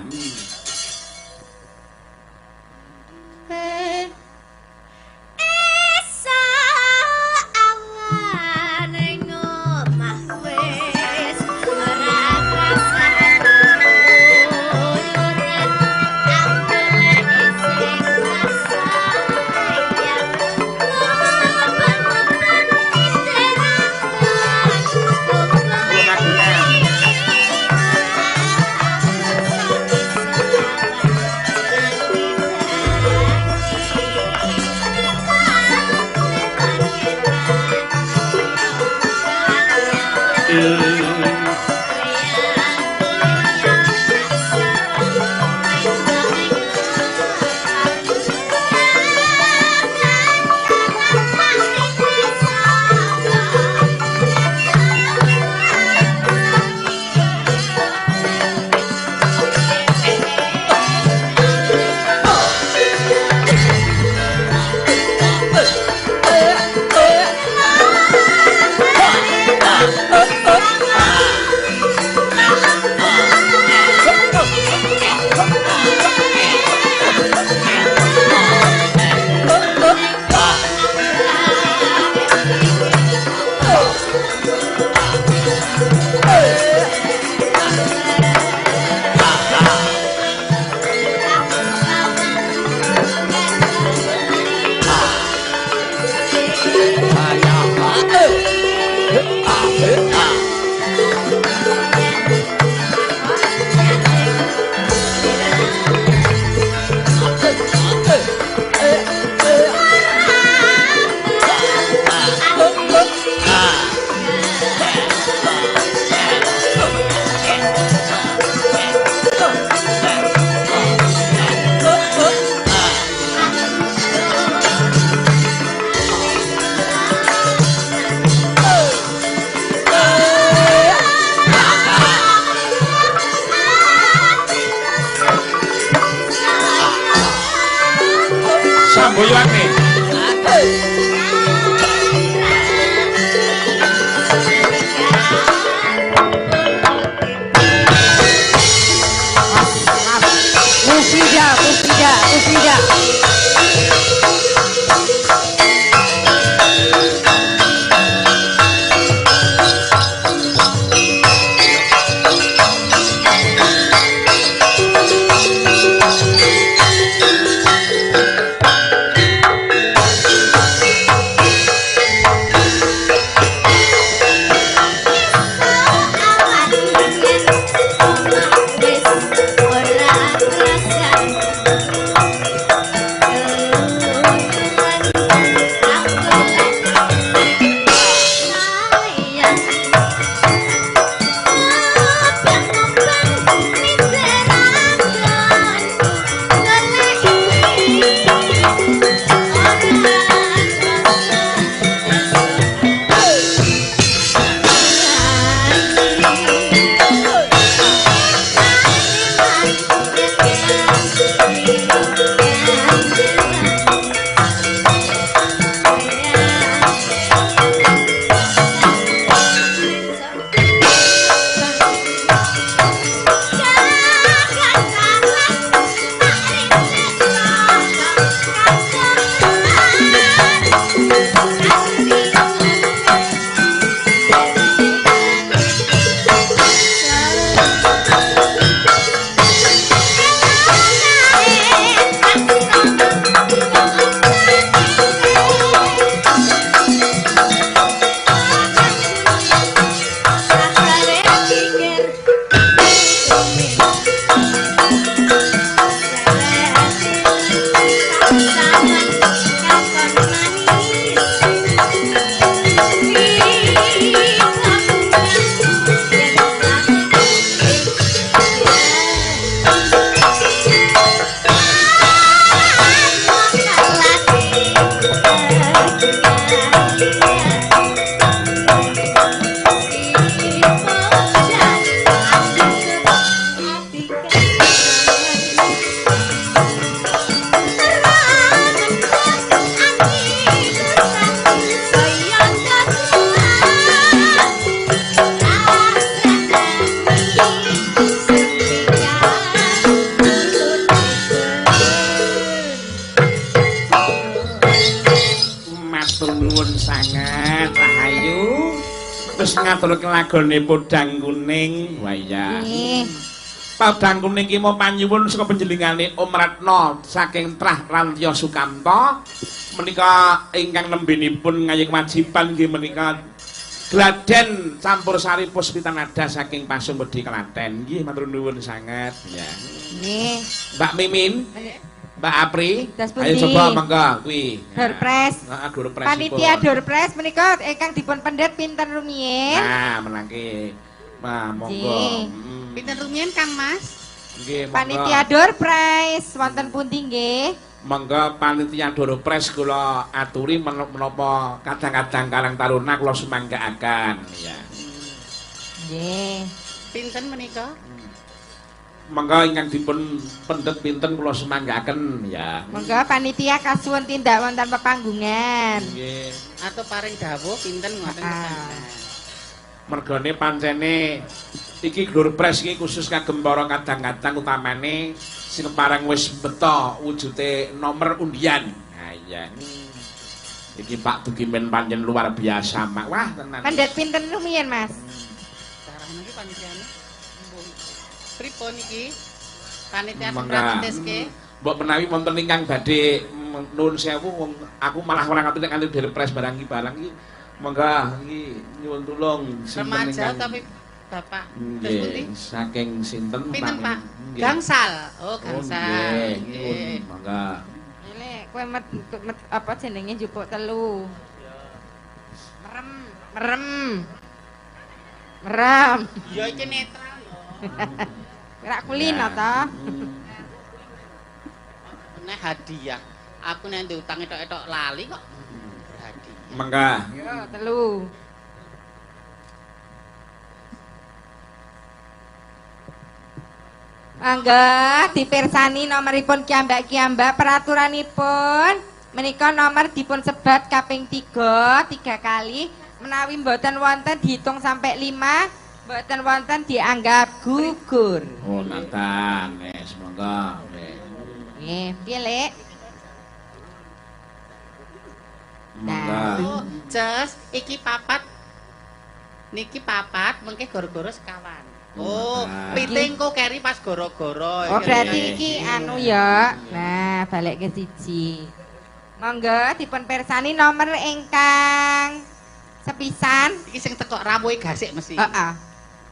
Ayu. Terus ngaturke lagone Podang Kuning. Wah iya. Podang Kuning ki mau panyuwun saka panjenengane Om Ratno saking Trah Rantya Sukamta. Menika ingkang nembenipun ngayi kewajiban nggih menika Gladen Campur Sari Puspitanada saking Pasung Wedi Klaten. Nggih matur nuwun sanget. Ya. Nggih. Mbak Mimin, Mbak Apri, ayo coba monggo kuwi. Doorpress. Heeh, doorpress. Panitia doorpress menika ingkang dipun pendhet pinten rumiyin? Nah, menangke. Nah, monggo. Pinten rumiyin Kang Mas? Nggih, monggo. Panitia doorpress wonten pundi nggih? Monggo panitia doorpress kula aturi menapa kadang-kadang Karang Taruna kula sumanggaaken ya. Nggih. Pinten menika? Monggo ingkang dipun pendhet pinten kula sumanggaaken ya. Monggo panitia kasuwun tindak wonten pepanggungan. Nggih. Atau paring dawuh pinten ngoten. Mergane pancene iki doorpress iki khusus kagem para kadang-kadang utamane sing parang wis beto wujute nomor undian. Ha iya. Iki Pak Tukimin pancen luar biasa, Mak. Wah, tenan. Pendhet pinten rumiyin, Mas? Sarana iki panitiane. Pripun iki? Panitia prateske. Mbok menawi wonten ingkang badhe nuwun sewu wong aku malah ora ngerti nek nganti doorpress barang iki barang iki. Monggo iki nyuwun tulung sinten ingkang tapi Bapak nggih saking sinten pinten Pak? Gangsal. Oh, gangsal. Nggih, monggo. Lek kowe met apa jenenge njupuk telu. Merem, merem. Merem. Ya iki netral lho. Ora kulino ta? Nek hadiah. Aku nek ndek utang etok-etok lali kok. Hadiah. Monggo. Yo telu. Mangga dipirsani nomoripun kiambak-kiambak peraturanipun menika nomor dipun sebat kaping 3 kali menawi mboten wonten dihitung sampai 5 mboten wonten dianggap gugur. Oh natan wis monggo nggih. Nggih, piye Lek? Monggo. Oh, Ces, iki papat. Niki papat mengke goro-goro sekawan. Oh, piting kok keri pas goro-goro. Oh, berarti iki anu ya. Nah, balik ke siji. Monggo dipun pirsani nomor ingkang sepisan. Iki sing tekok rawuhe gasik mesti. Heeh.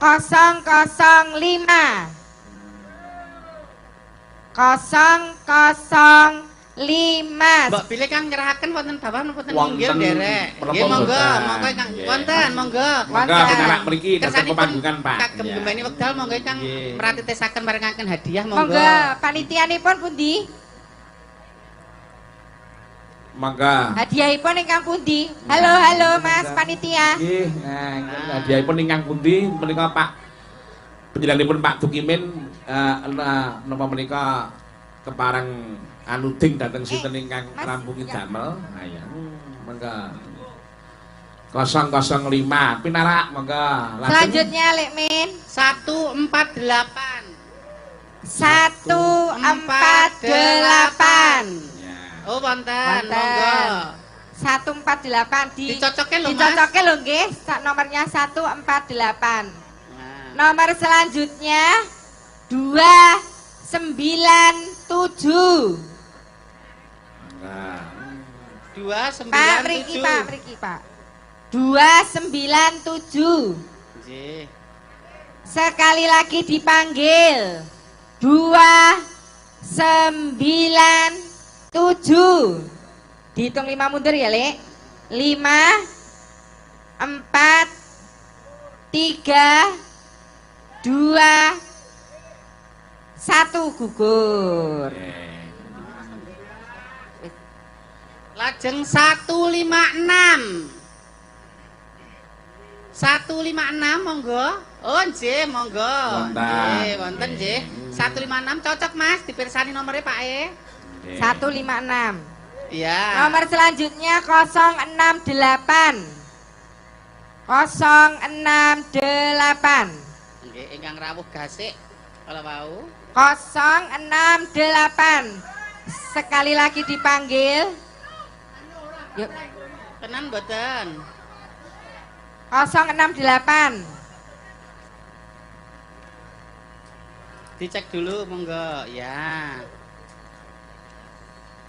005. 005. Mbok bilih kang nyerahaken wonten bawah napa wonten pinggir nderek. Nggih monggo, monggo kang wonten, monggo. Monggo pinarak mriki dhateng pemanggungan, Pak. Kagem gembani wekdal monggo kang mratitesaken maringaken hadiah monggo. Monggo, panitianipun pundi? Monggo. Hadiahipun ingkang pundi? Halo, halo Mas panitia. Nggih, nah hadiahipun ingkang pundi menika Pak panjenenganipun Pak Tukimin napa menika kepareng anuding dateng sinten ingkang rampungi damel. Ha iya. Monggo. 005 pinarak monggo. Selanjutnya Lek Min 148. 148. Oh wonten, monggo. 148 di dicocoke lho Mas. Dicocoke lho nggih, nomornya 148. Nomor selanjutnya 297. 297. Pak mriki Pak, mriki Pak. 297. Nggih. Sekali lagi dipanggil. 297. Dihitung 5 mundur ya, Lek. 5 4 3 2 1 gugur. Lajeng 156. 156 monggo. Oh nggih monggo. Nggih wonten nggih. 156 cocok Mas dipirsani nomornya Pak E. 156. Iya. Nomor selanjutnya 068. 068. Nggih ingkang rawuh gasik kala wau. 068. Sekali lagi dipanggil. Yuk. Tenan mboten? 068. Dicek dulu monggo ya.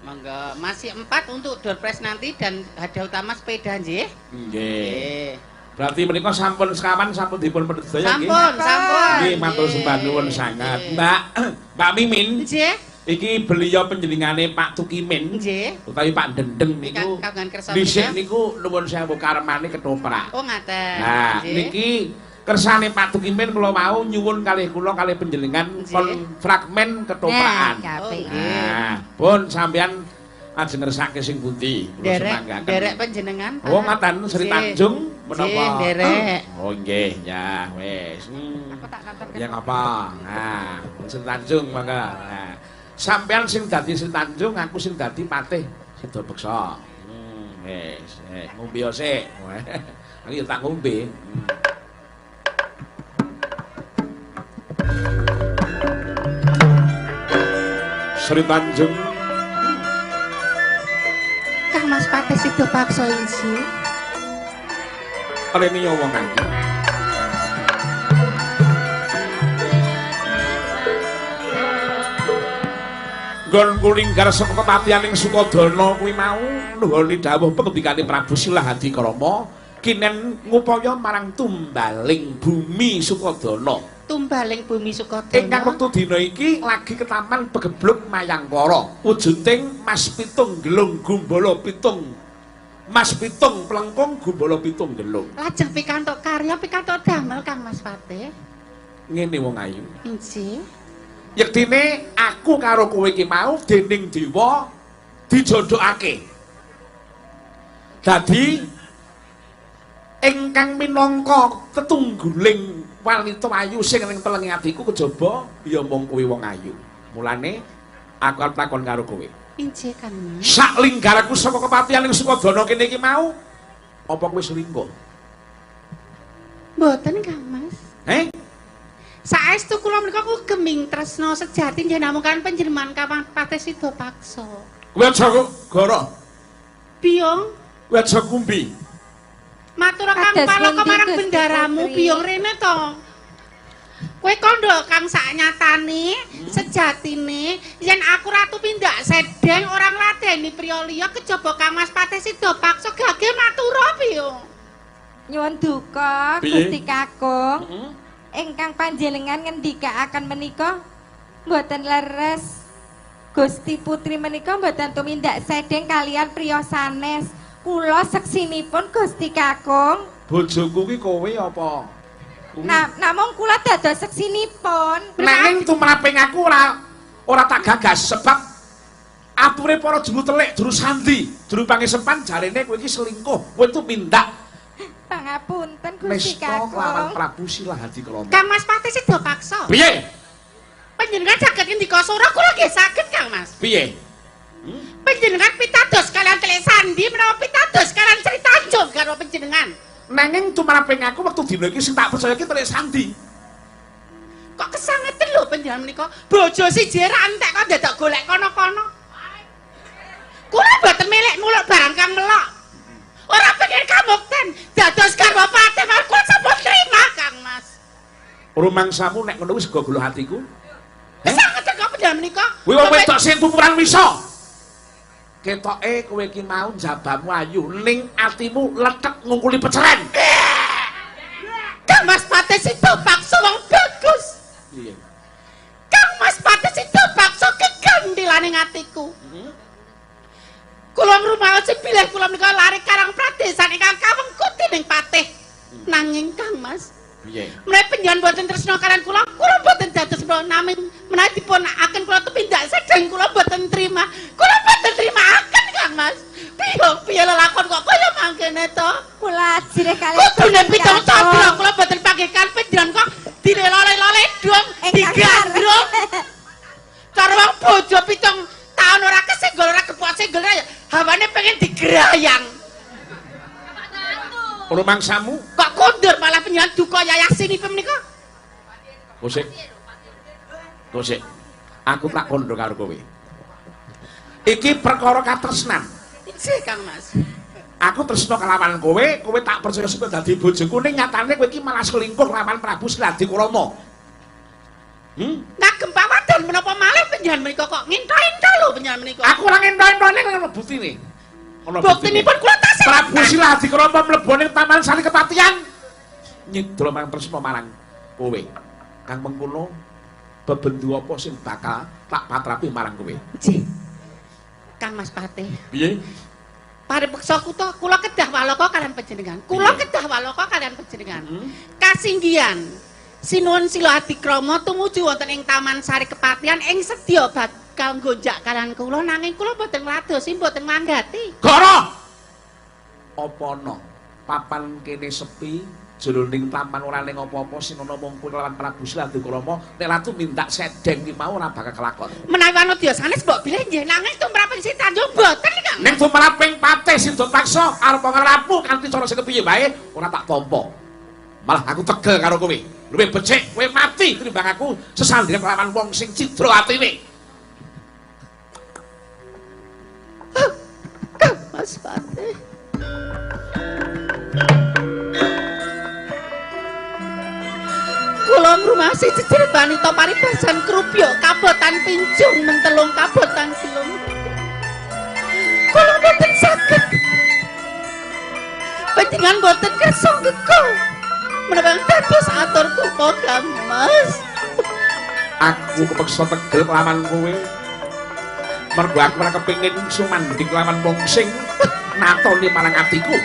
Monggo, masih 4 untuk door prize nanti dan hadiah utama sepeda nggih. Nggih. Berarti menika sampun sekawan sampun dipun pendhet sedaya nggih. Sampun, sampun. Nggih, matur sembah nuwun sanget. Mbak Mimin. Nggih. Iki beliau panjenengane Pak Tukimin. Nggih. Utawi Pak Dendeng niku. Dhisik niku nuwun sewu karmane ketoprak. Oh ngaten. Nah, niki kersane Pak Tukimin kula wau nyuwun kalih kula kalih panjenengan kon fragmen ketoprakan. Nah, pun sampean ajeng ngersake sing pundi kula semanggaken. Nderek panjenengan. Oh ngaten Sri Tanjung menapa? Nggih, nderek. Oh nggih, ya wis. Aku tak nonton. Ya ngapa? Nah, Sri Tanjung mangga. Nah. Sampean sing dadi Sri Tanjung, aku sing dadi Patih Sidapeksa. Wis, ngombe sik. Aku ya tak ngombe. Sri Tanjung. Kang Mas Patih Sidapaksa inggih. Rene ya wong ayu. Nggon kulinggar saka kepatianing Sukadana kuwi mau nuhoni dawuh pengendikane Prabu Silahadikrama kinen ngupaya marang tumbaling bumi Sukadana. Tumbaling bumi Sukadana. Ingkang wektu dina iki lagi ketaman pegebluk Mayangkara. Wujuding mas pitung gelung gumbala pitung. Mas pitung plengkung gumbala pitung gelung. Lajeng pikantuk karya pikantuk damel Kang Mas Patih. Ngene wong ayu. Inggih. Yektine aku karo kowe iki mau dening dewa dijodhokake. Dadi ingkang minangka tetungguling wanita ayu sing ning telenge atiku kejaba ya mung kowe wong ayu. Mulane aku arep takon karo kowe. Inggih Kang Mas. Sak linggaraku saka kepatihan ing Sukadana kene iki mau apa kowe selingkuh? Mboten Kang Mas. Heh? Saestu kula menika geming tresna sejati nggih namung kan panjenengan Kang Patih Sidapaksa. Kowe aja goro. Biyong. Kowe aja kumbi. Matur Kang Palaka marang bendaramu biyong rene to. Kowe kandha Kang saknyatane sejatine yen aku ratu pindak sedeng ora ngladeni priya liya kejaba Kang Mas Patih Sidapaksa gage matura biyong. Nyuwun duka Gusti Kakung. Ingkang panjenengan ngendikaaken menika mboten leres. Gusti Putri menika mboten tumindak sedeng kalian priya sanes. Kula seksinipun Gusti Kakung. Bojoku ki kowe apa? Nah, namung kula dados seksinipun. Nanging tumraping aku ora tak gagas sebab ature para juru telik, juru sandi, juru pangesepan jarene kowe iki selingkuh, kowe tumindak. Pangapunten Gusti Kakung. Lawan Prabu Silahadikrama. Kang Mas Patih Sidapaksa. Piye? Panjenengan saged ngendika sora kula nggih saged Kang Mas. Piye? Panjenengan pitados kalian telik sandi menawa pitados kalian Sri Tanjung karo panjenengan. Nanging tumraping aku wektu dina iki sing tak percaya iki telik sandi. Kok kesangeten lho panjenengan menika? Bojo siji ra entek kok dadak golek kono-kono. Kula mboten milik muluk barang kang melok. Ora pengen kamukten dados garwa patih kula sampun trima Kang Mas. Rumangsamu nek ngono wis gogolo hatiku. Kesangeten kok panjenengan menika? Kuwi wong wedok sing pupuran wisa. Ketoke kowe iki mau jabamu ayu ning atimu lethek ngungkuli peceren. Kang Mas Patih Sidapaksa wong bagus. Piye? Kang Mas Patih Sidapaksa kegandilane atiku. Kula ngrumaos bilih kula menika lari karang pradesan ingkang kawengku dening patih. Nanging Kang Mas, piye? Menawi panjenengan boten tresna kalian kula, kula boten dados naming menawi dipunakaken kula tumindak sedeng kula boten trima. Kula boten trimaaken Kang Mas. Piye piye lelakon kok kaya mangkene to? Kula ajrih kalian. Kudune pitung candra kula boten panggihan panjenengan kok dilelole-lole dong digandrung. Cara wong bojo 7 tahun ora kesenggol ora kepok senggol ya hawane pengen digerayang. Rumangsamu kok kondur malah panjenengan duka yayasinipun menika. Kosik. Kosik. Aku tak kondo karo kowe. Iki perkara katresnan. Inggih Kang Mas. Aku tresna kelawan kowe, kowe tak percaya supaya dadi bojoku ning nyatane kowe iki malah selingkuh kelawan Prabu Siladikrama. Ngagem pawadon menapa malih panjenengan menika kok ngentho-entho lho panjenengan menika. Aku ora ngentho-enthone ngono buktine. Ana buktinipun kula tasih. Prabu Siladikrama mlebu ning Taman Sari Kepatihan nyidra marang tresna marang kowe. Kang mengkono bebendu apa sing bakal tak patrapi marang kowe? Nggih. Kang Mas Patih. Piye? Paripeksa kutha kula kedah walaka kalian panjenengan. Kula kedah walaka kalian panjenengan. Kasinggihan Sinuwun Sila Adikrama tumuju wonten ing Taman Sari Kepatihan ing sedya bakal nggonjak kalian kula nanging kula mboten ngladosi mboten manggati. Goro! Apa ana papan kene sepi jroning taman ora ning apa-apa sing ana mung kowe lawan Prabu Siladikrama nek ratu minta sedeng ki mau ora bakal kelakon. Menawi wanodya sanes mbok bilih nggih nanging tumraping Si Tanjung mboten Kang. Ning tumraping Patih Sidapaksa arep ngrapu kanthi cara sing kepiye wae ora tak tampa. Malah aku tegel karo kowe. Luwih becik kowe mati tinimbang aku sesandhingan kelawan wong sing cidra atine. Mas Patih. Kula ngrumasi jejer wanita paribasan krubyok kabotan pincung mentelung kabotan silung. Kula mboten saged. Panjenengan mboten kersa ngego. Menapa dados atur kula Kang Mas. Aku kepeksa tegel kelawan kowe. Mergo aku ora kepengin sumandhing kelawan wong sing natoni marang atiku.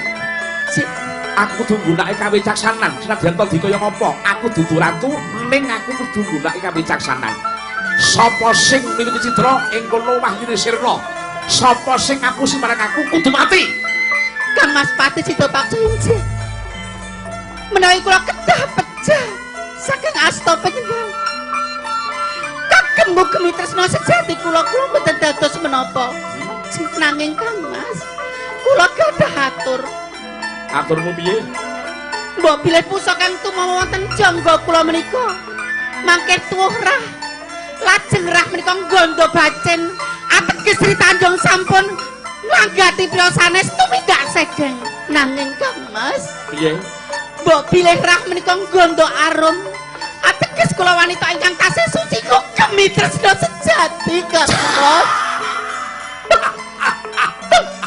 Aku kudu nggunakake kawicaksanan senadyan to dikaya ngapa aku dudu ratu ning aku kudu nggunakake kawicaksanan. Sapa sing miwiti cidra ing kono wahyune sirna, sapa sing ngapusi marang aku kudu mati. Kang Mas Patih Sidapaksa injih menawi kula kedah pecah saking asta panjenengan kagem mugemi tresna sejati kula kula mboten dados menapa. Nanging Kang Mas kula gadah atur. Aturmu piye? Mbok bilih pusaka kang tumawa wonten jangga kula menika mangke tuwuh rah. Lajeng rah menika nggondo bacin ateges Sri Tanjung sampun nglanggati priya sanes tumindak sedeng. Nanging Kang Mas, piye? Mbok bilih rah menika nggondo arum ateges kula wanita ingkang tasih suci kok gemi tresna sejati Kang Mas.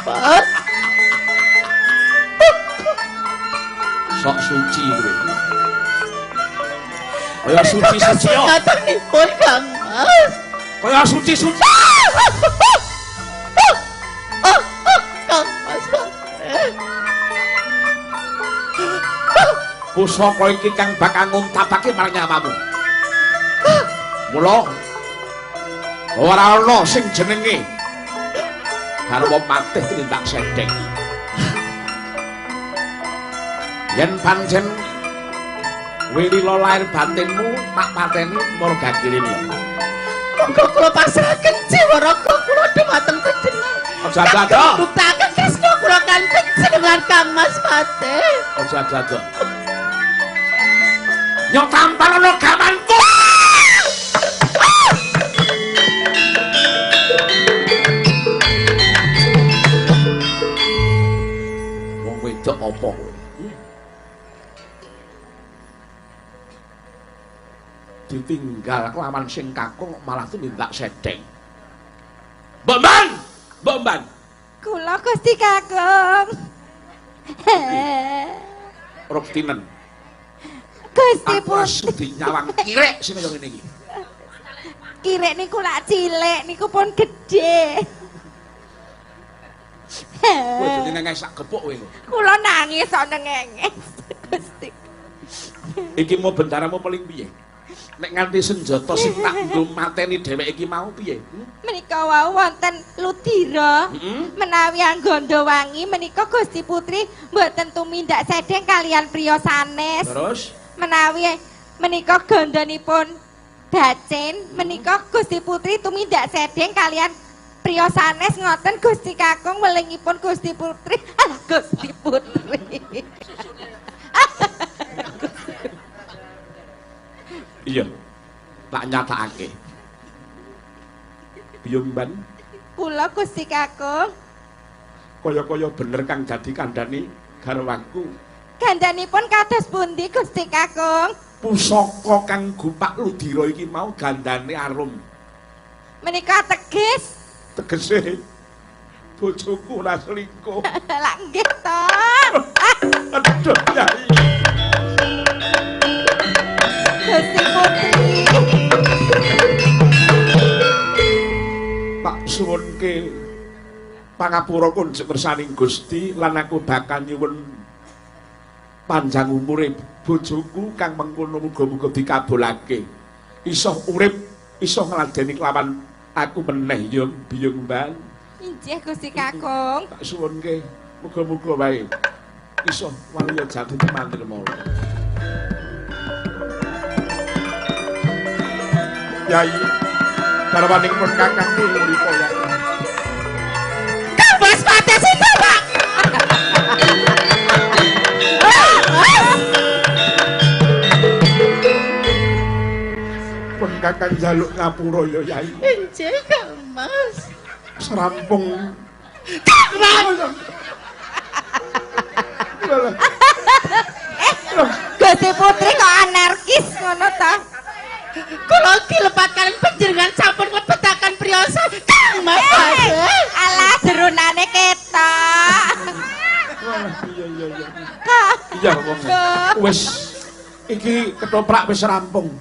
Mas. Sok suci kowe. Kaya suci-suci yo. Ngatenipun Kang Mas. Kaya suci-suci. Kang Mas. Pusaka iki kang bakal nguntapake marang nyawamu. Mula ora ana sing jenenge garwa patih tindak sedeng. Yen pancen wilila lair batinmu tak pateni marga kirene. Monggo kula pasrahaken jiwa raga kula dumateng panjenengan. Aja ado-ado. Buktaken tresna kula kan panjenengan Kang Mas Patih. Aja ado-ado. Nyok tampar ana gamanku. Wong wedok apa kowe? Ditinggal kelawan sing kakung malah tumindak sedeng. Mbok Mban, Mbok Mban. Kula Gusti Kakung. Ruktinen. Gusti pun nyawang kirek sing kaya ngene iki. Kirek niku lak cilik, niku pun gedhe. Kowe jenenge nangis sak gepuk kowe. Kula nangis kok nengenge. Gusti. Iki mau bendaramu paling piye? Nek nganti senjata sing tak nggo mateni dheweke iki mau piye? Menika wau wonten ludira. Menawi angganda wangi menika Gusti Putri mboten tumindak sedeng kalian priya sanes. Terus menawi menika gandhanipun bacin menika Gusti Putri tumindak sedeng kalian priya sanes ngoten Gusti Kakung welingipun Gusti Putri. Alah Gusti Putri. Iya, tak nyatakake. Biyung Mban. Kula Gusti Kakung. Kaya-kaya bener kang dadi kandhani garwaku. Gandhanipun kados pundi Gusti Kakung? Pusaka kang gupak ludira iki mau gandane arum. Menika tegis? Tegese bojoku ora selingkuh. Lah nggih to. Aduh, Yai. Gusti Putri. Tak suwunke pangapura kunjuk kersaning Gusti lan aku bakal nyuwun panjang umure bojoku kang mengkono muga-muga dikabulake. Iso urip, iso ngladeni kelawan aku meneh ya biyung Mbak. Injih Gusti Kakung. Tak suwunke muga-muga wae iso waluya jati mandirmala. Yai, garwanipun kakangku mriku ya. Kambas pates itu, Pak. Pun kakang njaluk ngapura ya, Yai. Injih, Kang Mas. Serampung. Kang Mas. Gusti Putri kok anarkis ngono ta? Kula dilepat kalian panjenengan sampun nglebetaken priyosa Kang Mas. Alah jerunane ketok. Iya iya iya. Iya wong. Wis iki ketoprak wis rampung.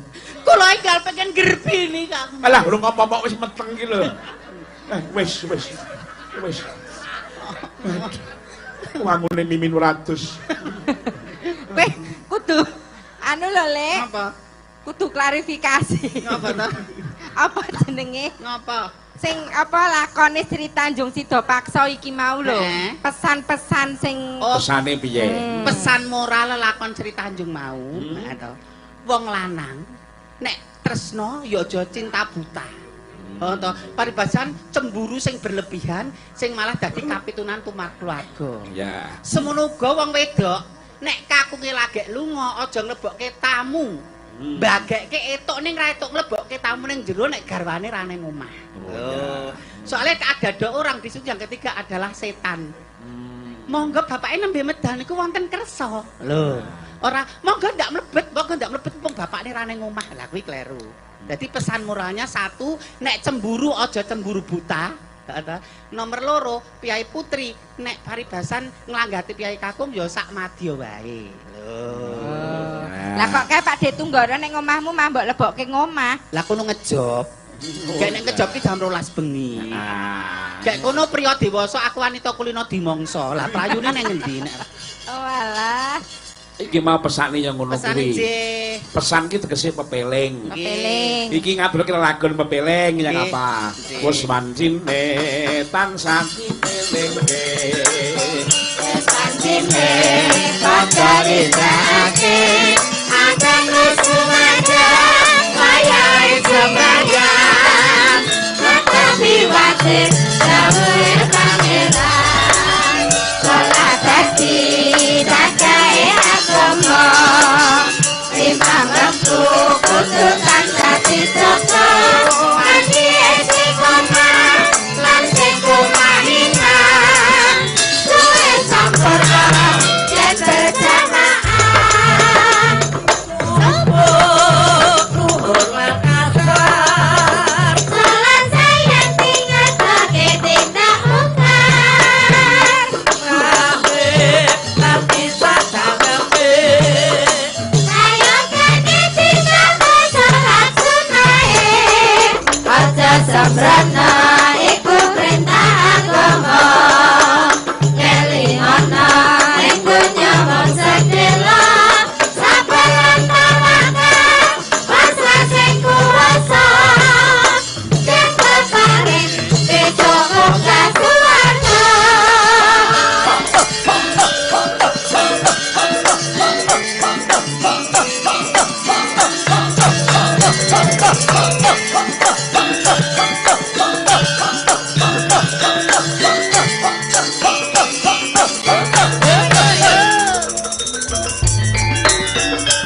Kula enggal pengen gerbini Kang. Alah urung apa-apa wis meteng iki lho. Wis wis. Wis. Wangune Mimin Ratus. Weh, kudu anu lho, Lek. Apa? Kudu klarifikasi. Ngapa ta? Apa jenenge? Ngapa? Sing apa lakone Sri Tanjung Sidapaksa iki mau lho. Pesan-pesan sing oh, pesane piye? Pesan moral lakon Sri Tanjung mau, to. Wong lanang nek tresno ya aja cinta buta. Oh to, paribasan cemburu sing berlebihan sing malah dadi kapitunan tumar keluarga. Ya. Semono uga wong wedok nek kakunge lagek lunga aja nglebokke tamu. Bagekke etuk ning ra etuk nglebokke tamu ning jero nek garwane ra ning omah. Oh. Soale ada dua orang di situ, yang ketiga adalah setan. Monggo bapake nembe medal niku wonten kersa. Lho. Ora monggo ndak mlebet, monggo ndak mlebet wong bapakne ra ning omah. Lah kuwi kleru. Dadi pesan moralnya satu, nek cemburu aja cemburu buta. Nomor loro, piyai putri nek paribasan nglanggati piyai kakung ya sak madya wae. Lho. Lah kok kae Pak De Tunggara ning omahmu mah mbok lebokke ngomah. Lah kono ngejob. Gek nek ngejob ki jam 12 bengi. Gek kono priya dewasa, aku wanita kulino dimangsa. Lah prayune nang ngendi nek. Oh alah. Iki mau pesane yang ngono kuwi. Pesan ki tegese pepeling. Pepeling. Iki ngaturke lelagon pepeling yang apa? Wis wancine tansah dipelingke. Wis wancine padha rindake akang wis sumandhang wayahe sembahyang. Tetapi wajib dawuhe pangeran. Salat dadi dagae agama. Limang wektu kudu tansah dijaga. Ati sing omah lan sing kumahingan. Suwe sampurna yen berjamaah. Subuh luhur lan asar. Salat sayang tingatake tindak mungkar. Maghrib lan isya jamaah. Sayogane ditambah salat sunahe. Aja sembrana iku perintah agama. Kelingono ing donya mung sedhela. Sabar lan tawakal pasrah sing kuwasa. Yen keparing bejo munggah suwarga.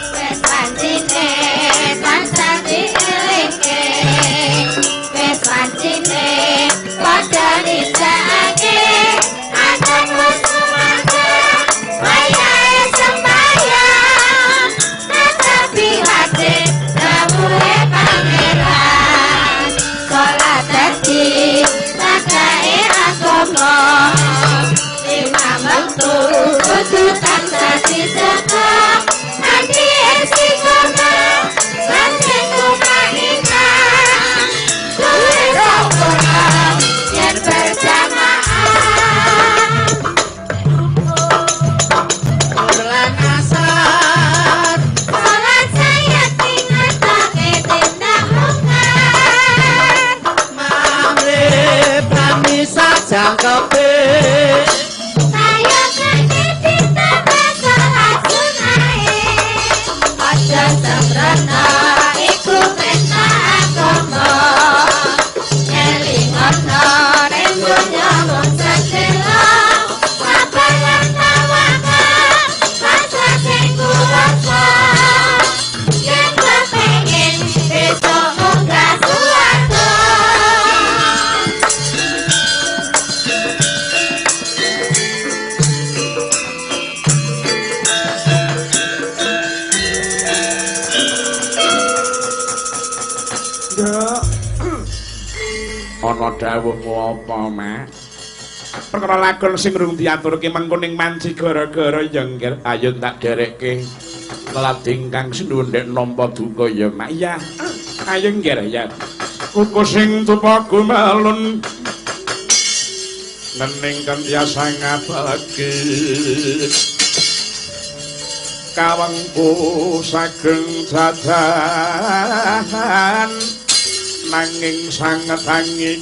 Wes wancine tansah dielingke. Wes wancine padha nindakake. Ana kabeh. Ayo kene ditambah salah sunahe. Aja sembrono iku perintah agama. Elingono ning donya wong sedelo. Sabar lan tawakal pasrah sing kuwasa. Yen kepengin besok munggah swarga. Ana dawuhmu apa, Mak? Perkara lakon sing rung diaturke mengko ning manci gara-gara ya ngger ayo tak derekke. Lading kang sendhek nampa duka ya, Mak. Iya. Ayo ngger ya. Kuku sing tupa gumelun nening kang biasa ngabagi. Kawengku sageng jajan nanging sanget angin.